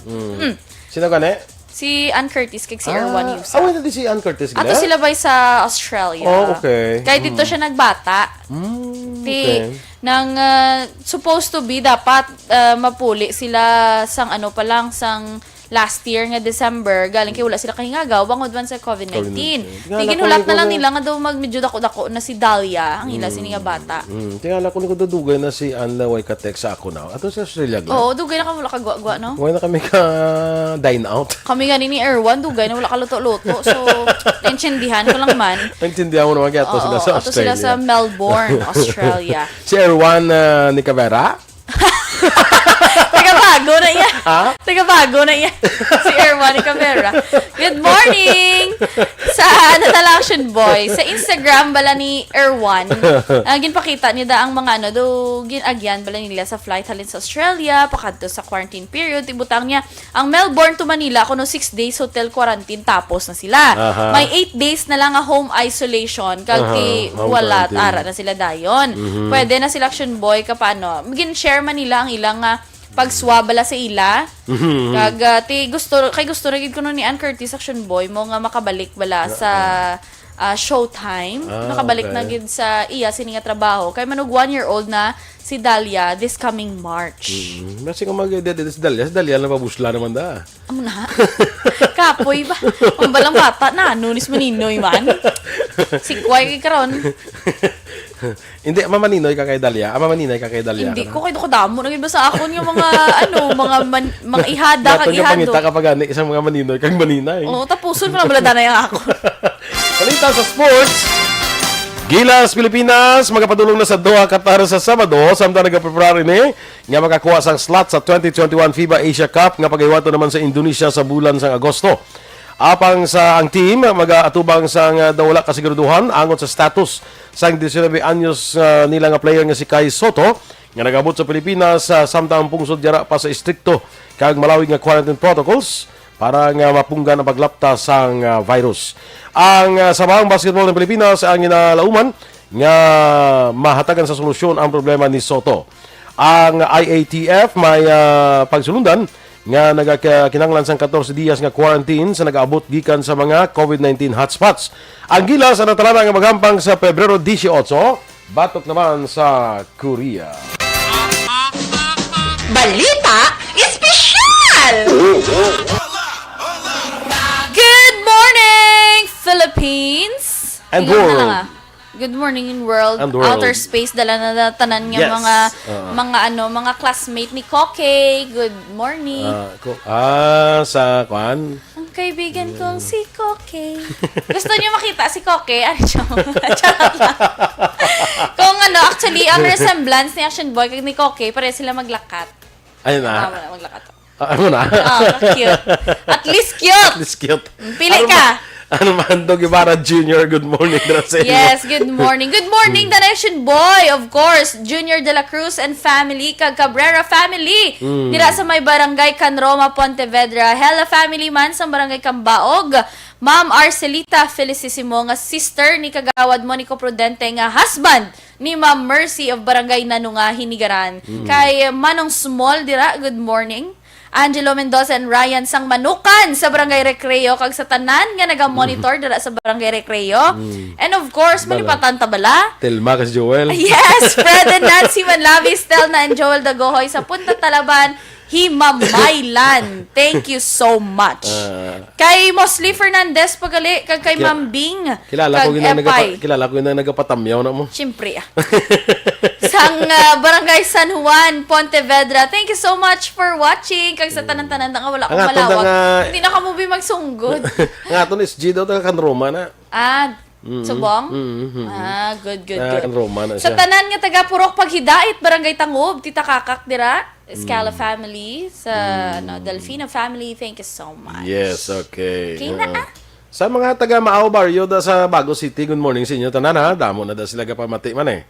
Mm. Mm. Sino gani? Si Ann Curtis kag si Erwan Ah, Heussaff. Away na di si Ann Curtis Ato gina? Sila bay sa Australia. Oh, okay. Kay dito Mm. siya nagbata. Mm, Ti, okay. nang, ah, supposed to be, dapat, ah, mapuli sila sang ano pa lang, sang last year nga December, galing kay wala sila kahingagaw, bangod man sa covid nineteen. covid nineteen. Ti, Tingala ko ginhulat na lang nila nga daw mag-, medyo dako-dako na si Dahlia, ang ila Mm. sini nga bata. Mm. Tingala ko ni ko dudugay na si Ann na way ka-text sa ako na. Ato sa Australia, gla? Oo, dugay na kami wala kagwa-gwa, no? Way na kami ka-dine out. Kami gani ni Erwan, dugay na wala kaluto-luto. So, naintindihan ko lang man. Naintindihan mo naman kaya ato Oo, sila sa ato sila Australia. sa Melbourne, Australia. Si Erwan, ah, ni Caveira? Tagabago na iya. Ha? Tagabago na iya. Si Erwan ni Caveira. Good morning! Sa Ah, ano na lang, Action Boy? Sa Instagram bala ni Erwan, ah, ginpakita niya da ang mga ano, do, gin-agyan bala nila sa flight halin sa Australia, pakadto sa quarantine period. Ibutang niya, ang Melbourne to Manila, kuno six days hotel quarantine, tapos na sila. Aha. May eight days na lang nga home isolation, kag Aha, ti home wala, quarantine. Ara na sila dayon. Mhm. Pwede na sila, Action Boy, ka paano? Gin-share man nila ang ilang, ah, pag-swab bala sa ila. Mhm. Kag, ah, ti gusto, kay gusto ra gid kuno ni Ann Curtis, Action Boy, mo nga makabalik bala sa, ah, Showtime. Ah, Makabalik na okay. gid sa iya sini nga trabaho. Kay manug one year old na si Dahlia this coming March. Mm. Basi kung mag-, di, di, si Dahlia, si Dahlia na pabusla naman da. Amo na. Kapoy ba? Ang balang bata na, nunis maninoy man. Si Kway kay karon. Hindi, mamaninoy ka kay Dahlia. Ah, mamaninoy ka kay Dahlia. Hindi ka ko na? Kay duko damo na gid ba sa akon yung mga, ano, mga man-, mga ihada Natong kag ihado. Kapangita ka pa gani, isang mga maninoy kag maninay. Oo, tapuson ko na bala danay ang ako. Balita sa sports. Gilas Pilipinas, magapadulong na sa Doha, Qatar sa Sabado, samtang nagapreparar ini nga makakuha sang slot sa twenty twenty-one FIBA Asia Cup nga pagahiwaton naman sa Indonesia sa bulan sang Agosto. Apang sa ang team, magaatubang sang, ah, daw wala kasiguraduhan angot sa status sang diecinuebe anyos, ah, nila nga player nga si Kai Soto, nga nag-abot sa Pilipinas, ah, samtang ang pungsod yara pa sa estrikto kag malawig nga quarantine protocols para nga mapunggan ang paglapta sang, ah, virus. Ang, ah, Samahang Basketball ng Pilipinas ang ginalauman nga mahatagan sa solusyon ang problema ni Soto. Ang I A T F may, ah, pagsulundan nga nagakinahanglan sang catorce dias nga quarantine sa nag-abot gikan sa mga covid nineteen hotspots. Ang Gilas ang natalana nga maghampang sa Pebrero dieciocho, batok naman sa Korea. Balita Espesyal! Good morning, Philippines! And Ilan na world. lang, ah. Good morning in world. And world. Outer space, dala na, na tanan nga Yes. mga, Oo. mga ano, mga classmate ni Koke. Good morning. Ah, ko, ah, sa kwan? Ang kaibigan kong si Koke. Gusto niyo makita si Koke? Ano siya? Charot lang. Kung ano, actually, ang resemblance ni Action Boy kag ni Koke, pareho sila maglakat. Ayun na. Ah, wala, maglakat. Ah, ano na? Ah, cute. At least cute. At least cute. Mm, pili Ano ka. ma-, ano man, Dog Ibarra Junior, good morning, dira sa inyo. Yes, good morning. Good morning, Mm. Direction Boy, of course, Junior de la Cruz and family, kag Cabrera family. Mm. Dira sa may Barangay Canroma, Pontevedra. Hello, family man sa Barangay Cambaog. Ma'am Arcelita Felicissimo, nga sister ni Kagawad Monico Prudente, nga husband ni Ma'am Mercy of Barangay Nanunga, Hinigaran. Mm. Kay Manong Small dira, good morning. Angelo Mendoza and Ryan sang Manukan sa Barangay Recreo, kag sa tanan nga naga-monitor dira sa Barangay Recreo. Mm. And of course, Bala. malipatan ta bala? Telma kag si Joel. Yes, Fred and Nancy Manlavis, Telna and Joel Dagohoy sa Punta Talaban, Himamaylan. Thank you so much. Ah. Kay Mosli Fernandez pagali, kag kay Ki-, Ma'am Bing, kilala ko kag yun ang Epay. nagapa-, kilala ko yun ang nagapatamyaw na mo. Siyempre, ah. Sang, ah, Barangay San Juan, Pontevedra. Thank you so much for watching. Kag sa tanan-tanan na nga wala Ang akong aton na malawag. nga Hindi na ka mo bi magsunggod. Ang aton is G daw, taga Canroma na. Ah, Mm-hmm. Subong? Mm-hmm. Ah, good, good, Ah, good. Canroma na Sa siya. tanan nga taga Purok Paghidait, Barangay Tangub, Tita Kakak dira, Escala Mm. family, sa, Mm. ano, Delfino family, thank you so much. Yes, okay. Okay na, Oo. ah. Sa mga taga Maao Barrio da sa Bago City, good morning sa inyo tanan, ha. Damo na da sila gapamati man, eh.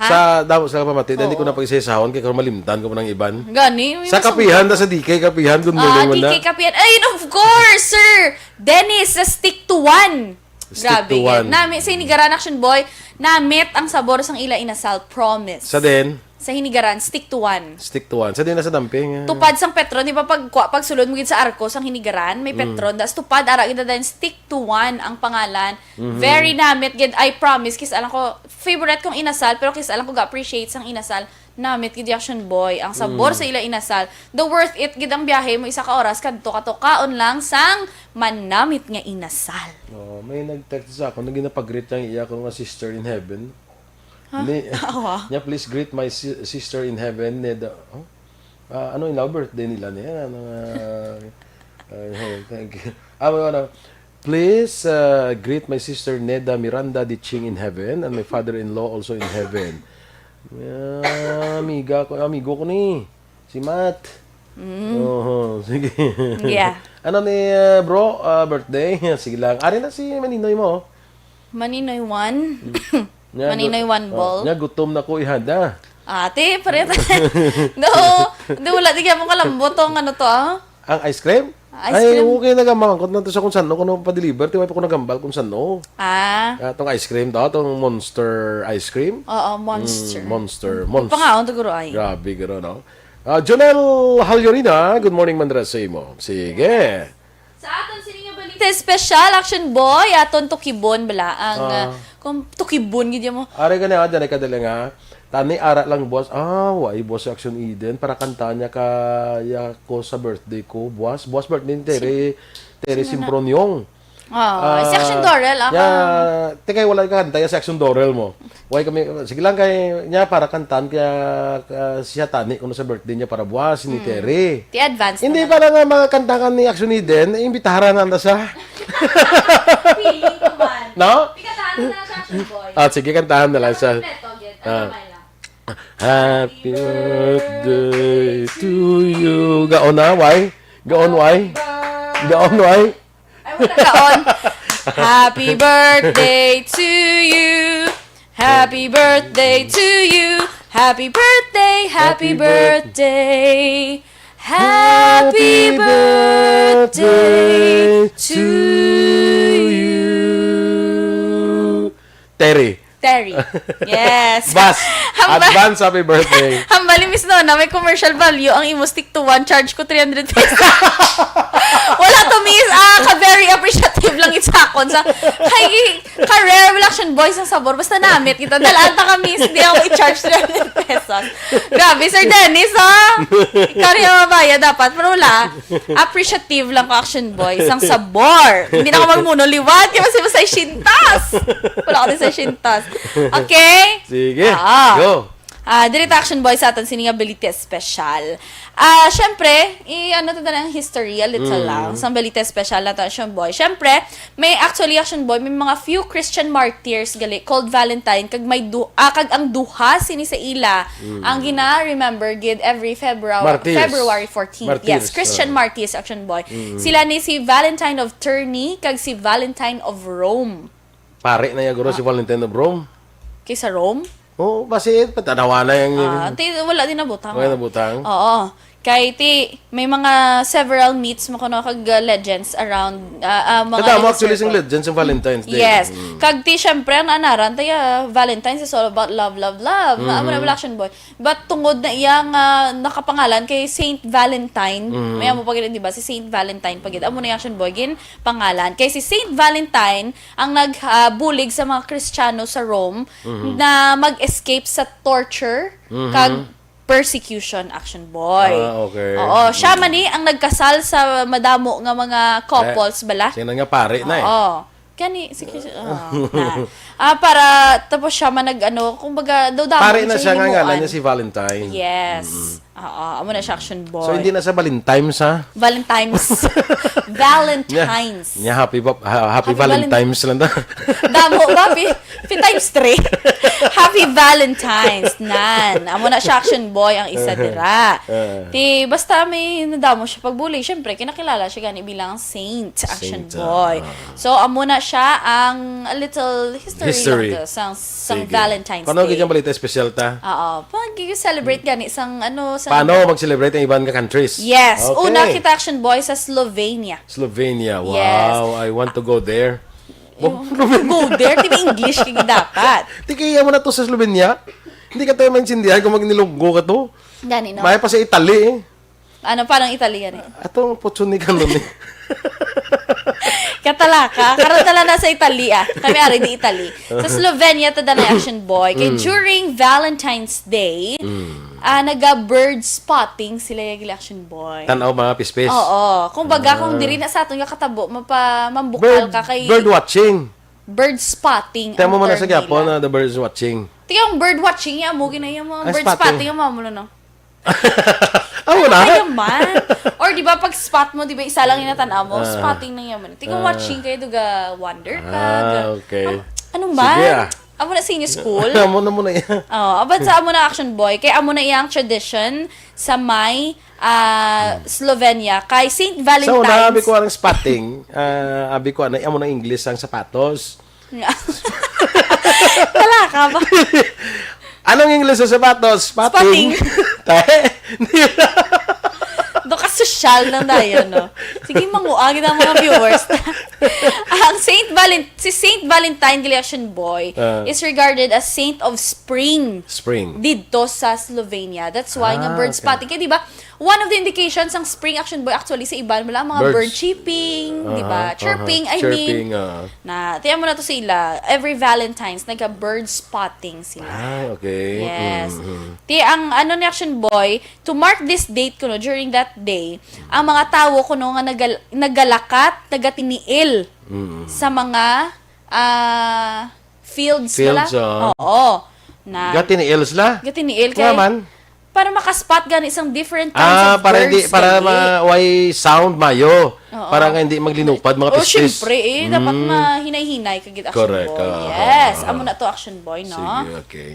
Ha? Sa damo sila pamati, dahil di ko Oo. na pag-isa-isahon, kay kung malimtan ko man ang iban. Gani, Sa yung kapihan, masungkot. da sa D K Kapihan, good Ah, morning man D K na. Kapihan. Ay, and of course, Sir Dennis, sa Stick to One. Stick Grabe, to one. Nami, sa Hinigaran, Action Boy, namit ang sabor sang ila inasal, promise. Sa din? Sa Hinigaran, stick to one. Stick to one. Sa din na sa Damping, ah. Tupad sang Petron, di ba, pag, kwa-, pag sulod mo gid sa Arco, sang Hinigaran, may Mm. Petron. Das tupad, ara gid na din, stick to one ang pangalan. Mhm. Very namit gid, I promise, kis alam ko, favorite kong inasal, pero kis alam ko ga-appreciate sang inasal, namit gid, Action Boy. Ang sabor Mm. sa ila inasal, the worth it gid ang biyahe mo, isa ka oras, kadto ka to, kaon lang sang manamit nga inasal. Oh, may nag-text sa ako, nag-, ginapag-greet ang iya ko nga sister in heaven. Ha? Ni, Awa. niya, "Please greet my si-, sister in heaven, Neda." Oh? Ah, ano, in love birthday nila niya? Ano, ah, ah, oh, thank you. Ah, may ano, "Please, ah, greet my sister Neda Miranda Diching in heaven and my father-in-law also in heaven." Ah, amiga ko, amigo ko ni. Si Matt. Mm. Oho, sige. Yeah. Ano ni, uh, bro, uh, birthday? Sige lang. Ari na si Maninoy mo. Maninoy one. Nya, Maninoy gu-, one oh, ball. Nya gutom na ko ihanda. Ate, pare. No, hindi, wala, di kaya mo kalambot tong ano to, ah. Ang ice cream? Ice Ay, cream. Okay na, gamangkot na to sa kung saan, kung ano pa-deliver, tiway pa ko nagambal kung saan, no? Ah. Ah, tong ice cream to, tong Monster ice cream. Oo, Monster. Mm, Monster, Monster. Pangaon to, guro, ay. Grabe, guro, no? Ah, Jonel Halyorina, good morning, Mandra, sa imo. Sige. Sa aton sini nga balita special, Action Boy, aton tukibon bala ang, Ah. ah, kung tukibon gid mo. Are gani, ah, dyan ay kadali nga. Tani, ara lang, boss. Ah, wai, boss, si Action Eden. Para kantahan niya ka, ya ko sa birthday ko, boss. Boss, birthday ni Terry, Terry Sino na? Simproniong. Ah, si Action Dorel, ah, ya, ka- tingay wala ka kanta, ya si Action Dorel mo. Why kami, sige lang kay niya para kantan kaya, ah, siya tani kuno sa birthday niya para buwas ni Mm. Terry. Ti advance Hindi na. Pala nga mga kantangan ni Action Eden, imbitaran na ta sa. Feeling ko man. No? Ikatahan na lang sa Action Boy. Ah, sige, kantahan na lang sa Kompleto, gid. Ah. Ano, Myla? Happy birthday to you. Gaon na, why? Gaon, why? Gaon, why? Ay, wala kaon. Happy birthday to you. Happy birthday to you. Happy birthday, happy Happy birth- birthday. Happy Happy birthday birthday to to you. you. Terry. Terry. Yes. Bas, Hamba- advance happy birthday. Hambali, Miss Nona, may commercial value ang imo stick to one, charge ko three hundred pesos. Wala to, Miss. Ah, ka very appreciative lang it sa akon. Sa, kay, ka rare wala Action Boys ang sabor. Basta namit kita. Dalaan ta ka, Miss. Di ako i-charge three hundred pesos. Grabe, Sir Dennis, ha? Ikaw rin ang mabaya dapat. Pero wala. Appreciative lang ko, Action Boys. Ang sabor. Hindi na ako magmuno liwat. Kaya mas mas ay shintas. Wala ko din sa shintas. Okay? Sige. Ah. Go. Ah, diri ta, Action Boy, sa aton sini nga balita special. Ah, syempre, i-ano ta na ang history a little Mm. lang. Sa balita special na ta, Action Boy. Syempre, may actually, Action Boy, may mga few Christian martyrs gali called Valentine kag may du-, ah, kag ang duha sini sa ila Mm. ang gina-remember gid every February, Martyrs. February fourteenth. Martyrs, Yes, Christian ah. martyrs, Action Boy. Mm. Sila ni si Valentine of Tournai kag si Valentine of Rome. Pare na ya guro si Ah. Valentine of Rome. Kay sa Rome? Oo, basi, patanawa na yung Ah, ti, wala din nabutang. Wala nabutang? Oo. Kay ti, may mga several myths mo kuno kag, uh, legends around, uh, uh, mga Kada mo in a actually sing circle. Legends yung Valentine's Day. Yes. Mm. Kag ti, syempre, ang naanaran tayo, Valentine's is all about love, love, love. Nga, amo na Mhm. wala Action Boy. But tungod na iya nga nakapangalan kay Saint Valentine, Mhm. may amo pa gid, di ba? Si Saint Valentine pa gid. Amo na yung Action Boy, gin pangalan. Kay si Saint Valentine ang nag, ah, bulig sa mga Kristiyano sa Rome Mhm. na mag-escape sa torture Mhm. kag persecution, Action Boy. Ah, okay. Oo, siya Mm. man ni ang nagkasal sa madamo nga mga couples Eh, bala. Sino nga pare na eh? Oo. Kani, sige, ah, na. Ah, para, tapos siya man nag, ano, kumbaga, daw damo Pare na siya siya nga himuan. Ngalan niya si Valentine. Yes. Mm. Oo, amo na siya, Action Boy. So, hindi na sa Valentine's, ha? Valentine's. Valentine's. Nya, nya, happy va-, ha-, happy Happy Valen- Valentine's lang na. Damo ba? Pi-, pi-, times three. Happy Valentine's. Nan. Amo na siya, Action Boy, ang isa dira. Uh-huh. Uh-huh. Ti, basta may nadamo siya pagbuli. Siyempre, kinakilala siya gani bilang Saint, Action Saint, Boy. Ah. So, amo na siya ang a little history History. lang to, sang, sang Sige. Valentine's Paano Day. Gid yung balita espesyal ta? Oo. Pag-celebrate gani sang, ano, sang Paano mag-celebrate ang iban nga countries? Yes. Okay. Una kita, Action Boy, sa Slovenia. Slovenia. Yes. Wow, I want to go there. Yung, go there, di ba English kay dapat? Di kaya mo na to sa Slovenia? Hindi ka tayo maintindihan kung magnilunggo ka to. Gani, no? May pa sa Italy eh. Ano, parang Italian eh. Atong putson ni kanon eh. Katalaka. Karon tala na sa Italy, ah. Kami ari di Italy. Sa Slovenia, tada na Action Boy. Kay Mm. during Valentine's Day, Mm. ah, naga-bird spotting sila yung Action Boy. Tanaw mga pispis. Oo. Kung baga, kung Ah. diri na sa aton nga katabo, mapa-, mambukal Bird, ka kay bird watching. Bird spotting Tama ang mo na term sa Quiapo nila. Na the birds watching. Tika, ang bird watching, ya mo, ginaya mo. Ang Ang bird spotting. Spotting, ya mo, no? Amo na? Kaya man. Or di ba pag spot mo, di ba isa lang yung natanaw mo? Ah. Spotting na yaman. Tika, Ah. watching kayo, duga wonder ka. Ah, ga-, okay. Ang, ano man? Sige, ah. Amo na sa inyo school? Amo na, amo na iya. Oh, about sa amo na, Action Boy, kay amo na iyang tradition sa may, ah, Slovenia, kay Saint Valentine's. Sa una, abi ko ang spotting, ah, abi ko, ano, amo na English ang sapatos. Nga. Wala ka ba? Anong English sa sapatos? Spotting. Spotting. Tae. Do ka sosyal lang tayo, no? Sige, manguagid ang mga viewers. Ang Saint Valent-, si Saint Valentine gali, Action Boy, Ah. is regarded as saint of spring. Spring. Didto sa Slovenia. That's why nga Ah, bird okay. spotting. Kaya, di ba, one of the indications sang spring, Action Boy, actually, sa iban, wala, mga bird Birds. Chirping, di ba? Aha, aha. Chirping, I mean, Chirping, ah. Na, tiyan mo na to sila. Every Valentine's, nagka-bird spotting sila. Ah, okay. Yes. Mm, mm. Ti, ang ano ni Action Boy, to mark this date kuno, during that day, ang mga tawo kuno nga nagal-, nagalakat, nagatiniil Mm. sa mga, ah, fields bala. Fields, oo. Oo. Na, Gatiniil sila? Gatiniil Nga kay man? Para makaspot gani sang different kinds Ah, of para hindi, birds para gali. ma-, way sound mayo. Oo. Para nga hindi maglinupad mga Oh, pistis. syempre eh. Dapat Mm. mahinay-hinay ka gid, Action Correct, Boy. oo, Yes. oo. Amo na to, Action Boy, no? Sige, okay.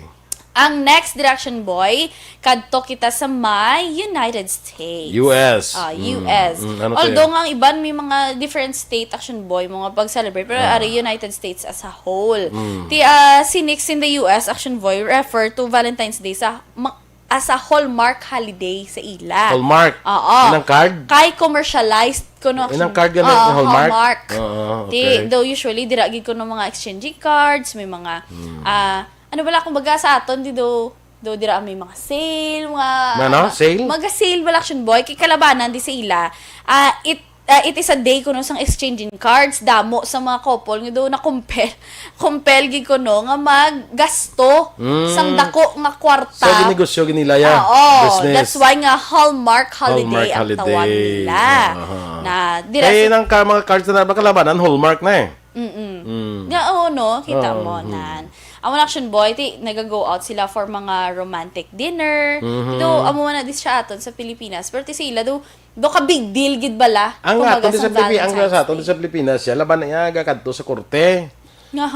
Ang next diri, Action Boy, kadto kita sa may United States. U S. Ah, Mm, U S. mm, ano to Although yun? nga ang iban may mga different state, Action Boy, mga pag-celebrate, pero Ah. ari United States as a whole. Mm. Ti, ah, cynics in the U S, Action Boy, refer to Valentine's Day sa ma-, as a Hallmark holiday sa ila. Hallmark? Oo. Inang card? Kay commercialized kuno, Inang card gani Oo, ni Hallmark? Hallmark. Oo, Ti, okay. though usually, dira gid kuno mga exchanging cards, may mga, Hmm. ah, ano bala, kumbaga sa aton, di do, do dira may mga sale, mga, Ano? Sale? mga sale bala, Action Boy, kay kalabanan di sa ila. Ah, it, ah, it is a day kuno sang exchanging cards, damo sa mga couple nga do na-compel, compel gid kuno nga maggasto Mm. sang dako nga kwarta. So, ginegosyo gid nila, ya. Oo, Business. that's why nga Hallmark holiday Hallmark ang tawag holiday. nila. Aha. Na, dira Kay sa nang ka-, mga cards na ba kalabanan, Hallmark na eh. Mm-mm. Mm. Nga, oo, no? Kita Oo, mo, mm. nan. Ang mga Action Boy, ti, nag-go out sila for mga romantic dinner. Mhm. Ito, amo na di siya aton sa Pilipinas. Pero ti sila, do, do ka big deal gid bala. Ang Kumbaga, aton di sa sa Pilipi-, ang Valentine's sa aton di Day. sa Pilipinas, siya, laban na iya, gakadto sa korte. Nga.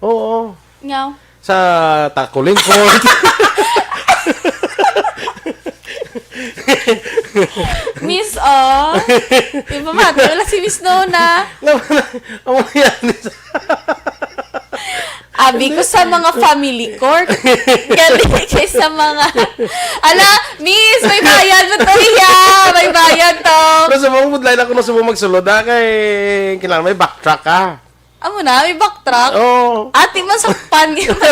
Oo. Nga. Sa Takuling Court. Miss, oh. Di ba, mati? Wala si Miss Nona. Laban na, amo na yan. Abi ko sa mga family court. Gali kay sa mga, ala, Miss, may bayad mo to, iya. May bayad to. Pero sa mga budlay na ako na sa mga magsulod, ah, kay kailangan may backtrack, ah. Amo na, may backtrack? Oo. Ati, masakpan kita.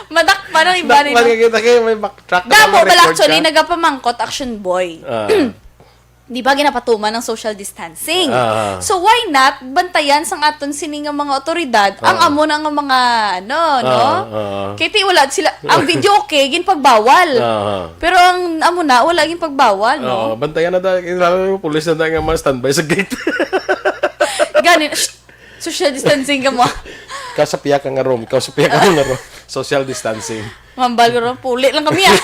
Madakpan ang iba Dakpan nila. nga kita kay may backtrack na Damo mga bala record actually ka. nagapamangkot, Action Boy. Ah. Di ba ginapatuman ang social distancing? Ah. So why not bantayan sang aton sini nga mga otoridad ang Ah. amo na nga mga ano, no? Ah, ah. Kay ti wala sila, ang video okay, ginpagbawal. Ah. Pero ang amo na, wala ginpagbawal, no? Ah, bantayan na dahil, lalo yung pulis na dahil nga mga standby sa gate. Gani, shh, social distancing ka mo. Ikaw sa piyak nga room, ikaw sa piyak nga room. Social distancing. Mambal ko ron, puli lang kami, ah.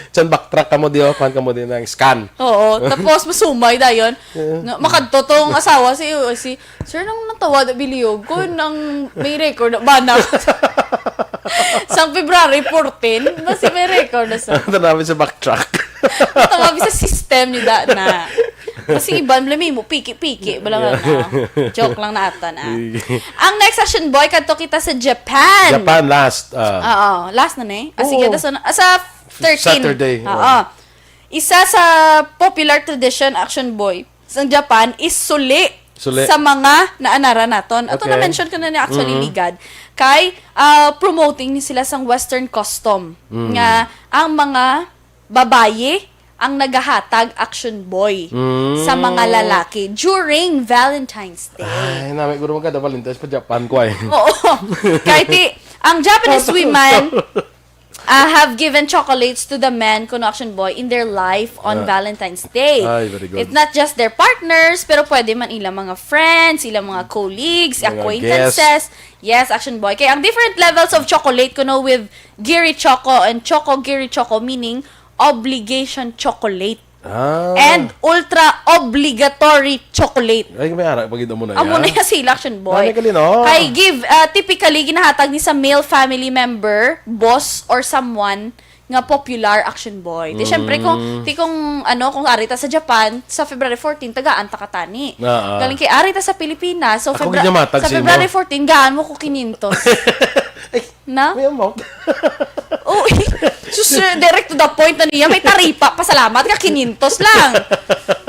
Chan backtrack ka mo di, oh, kuhan ka mo di ng scan. Oo, tapos masumay dayon. Yeah. Nga, makadto tong asawa si, si, "Sir, nang natawa da biliyog ko, nang may record na ba na?" Sang February fourteen, basi may record na sa Ito namin sa backtrack. Ito nga, bisa system ni da na. Kasi iban, bala mo, piki-piki, bala nga na. Joke lang na atan, ah. Sige. Ang next, Action Boy, kadto kita sa Japan. Japan last, ah. Oo, last na ni. Ah, sige, Oo. tas ano, ah, sa thirteen. Saturday, Oo. oo. Isa sa popular tradition, Action Boy, sa Japan is suli Suli. sa mga naanara naton. Ato Okay. na-mention ko na ni actually Mm-hmm. ligad. Kay, ah, promoting ni sila sang Western custom Mm. nga ang mga babayi ang nagahatag, Action Boy, Mm. sa mga lalaki during Valentine's Day. Ay, nami ko naman kada Valentine's pa Japan ko ay. Oo. Kay ti, ang Japanese women, uh, have given chocolates to the men, kuno, Action Boy, in their life on Ah. Valentine's Day. Ay, very good. It's not just their partners, pero pwede man ilang mga friends, ilang mga colleagues, Mga acquaintances. guests. Yes, Action Boy. Kaya ang different levels of chocolate, kuno, with giri choco and choco giri choco, meaning obligation chocolate. Ah. And ultra obligatory chocolate. Ay, may ara pag amo na Amo yan. Na yung sila, Action Boy. Dami ka, Lino. Kay give, ah, typically, ginahatagan ni sa male family member, boss, or someone nga popular, Action Boy. Di syempre, kung, di kung, ano, kung ari ta sa Japan, sa February fourteen, tagaan ta katani. Ah, ah. Galing kay ari ta sa Pilipinas, so Ako Febra- ginamatag sa sa imo. February fourteen, gaan mo ko kinyentos. Ay, Na? May amount. Oh, sus, direct to the point na niya. May taripa. Pasalamat ka, kinyentos lang.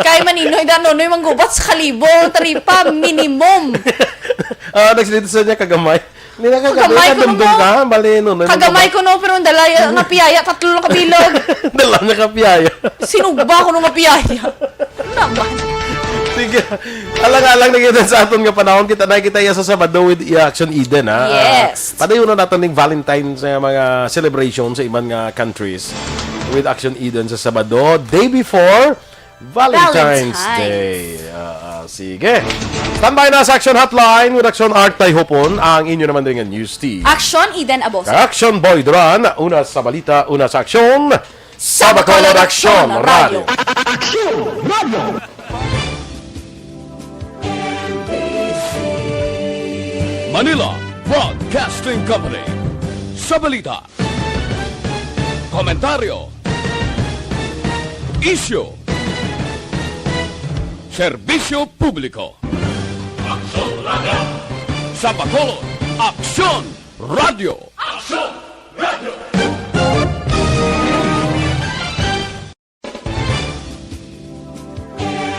Kay maninoy, dano, noy, manggubat sa kalibo. Ang taripa, minimum. Ah, nagsalita sa niya kagamay. Hindi na kagamay, Kagamay ko kadumdum mo. Ka. Bali, no, no, Kagamay ko, no, pero ang dala nga piyaya, tatlo lang kabilog. Dala na ka piyaya. Sinugba ko nung piyaya. Naman. Sige. Alang-alang na kita sa aton nga panahon, kita na kita iya sa Sabado with iya Action Eden, ha? Yes. Padayon na natin ning Valentine's nga mga celebration sa iban nga countries with Action Eden sa Sabado, day before Valentine's, Valentine's. Day. Ah, ah, sige. Standby na sa Action Hotline with Action Art Tayhopon, ang inyo naman rin nga news team. Action, Eden Abosa. Action Boy Duran, una sa balita, una sa aksyon. Sa Bacolod Aksyon Radio. Action Radio. Manila Broadcasting Company. Sa balita, komentaryo, isyu, serbisyo publiko. Aksyon Radio. Sa Bacolod, Aksyon Radio. Aksyon Radio.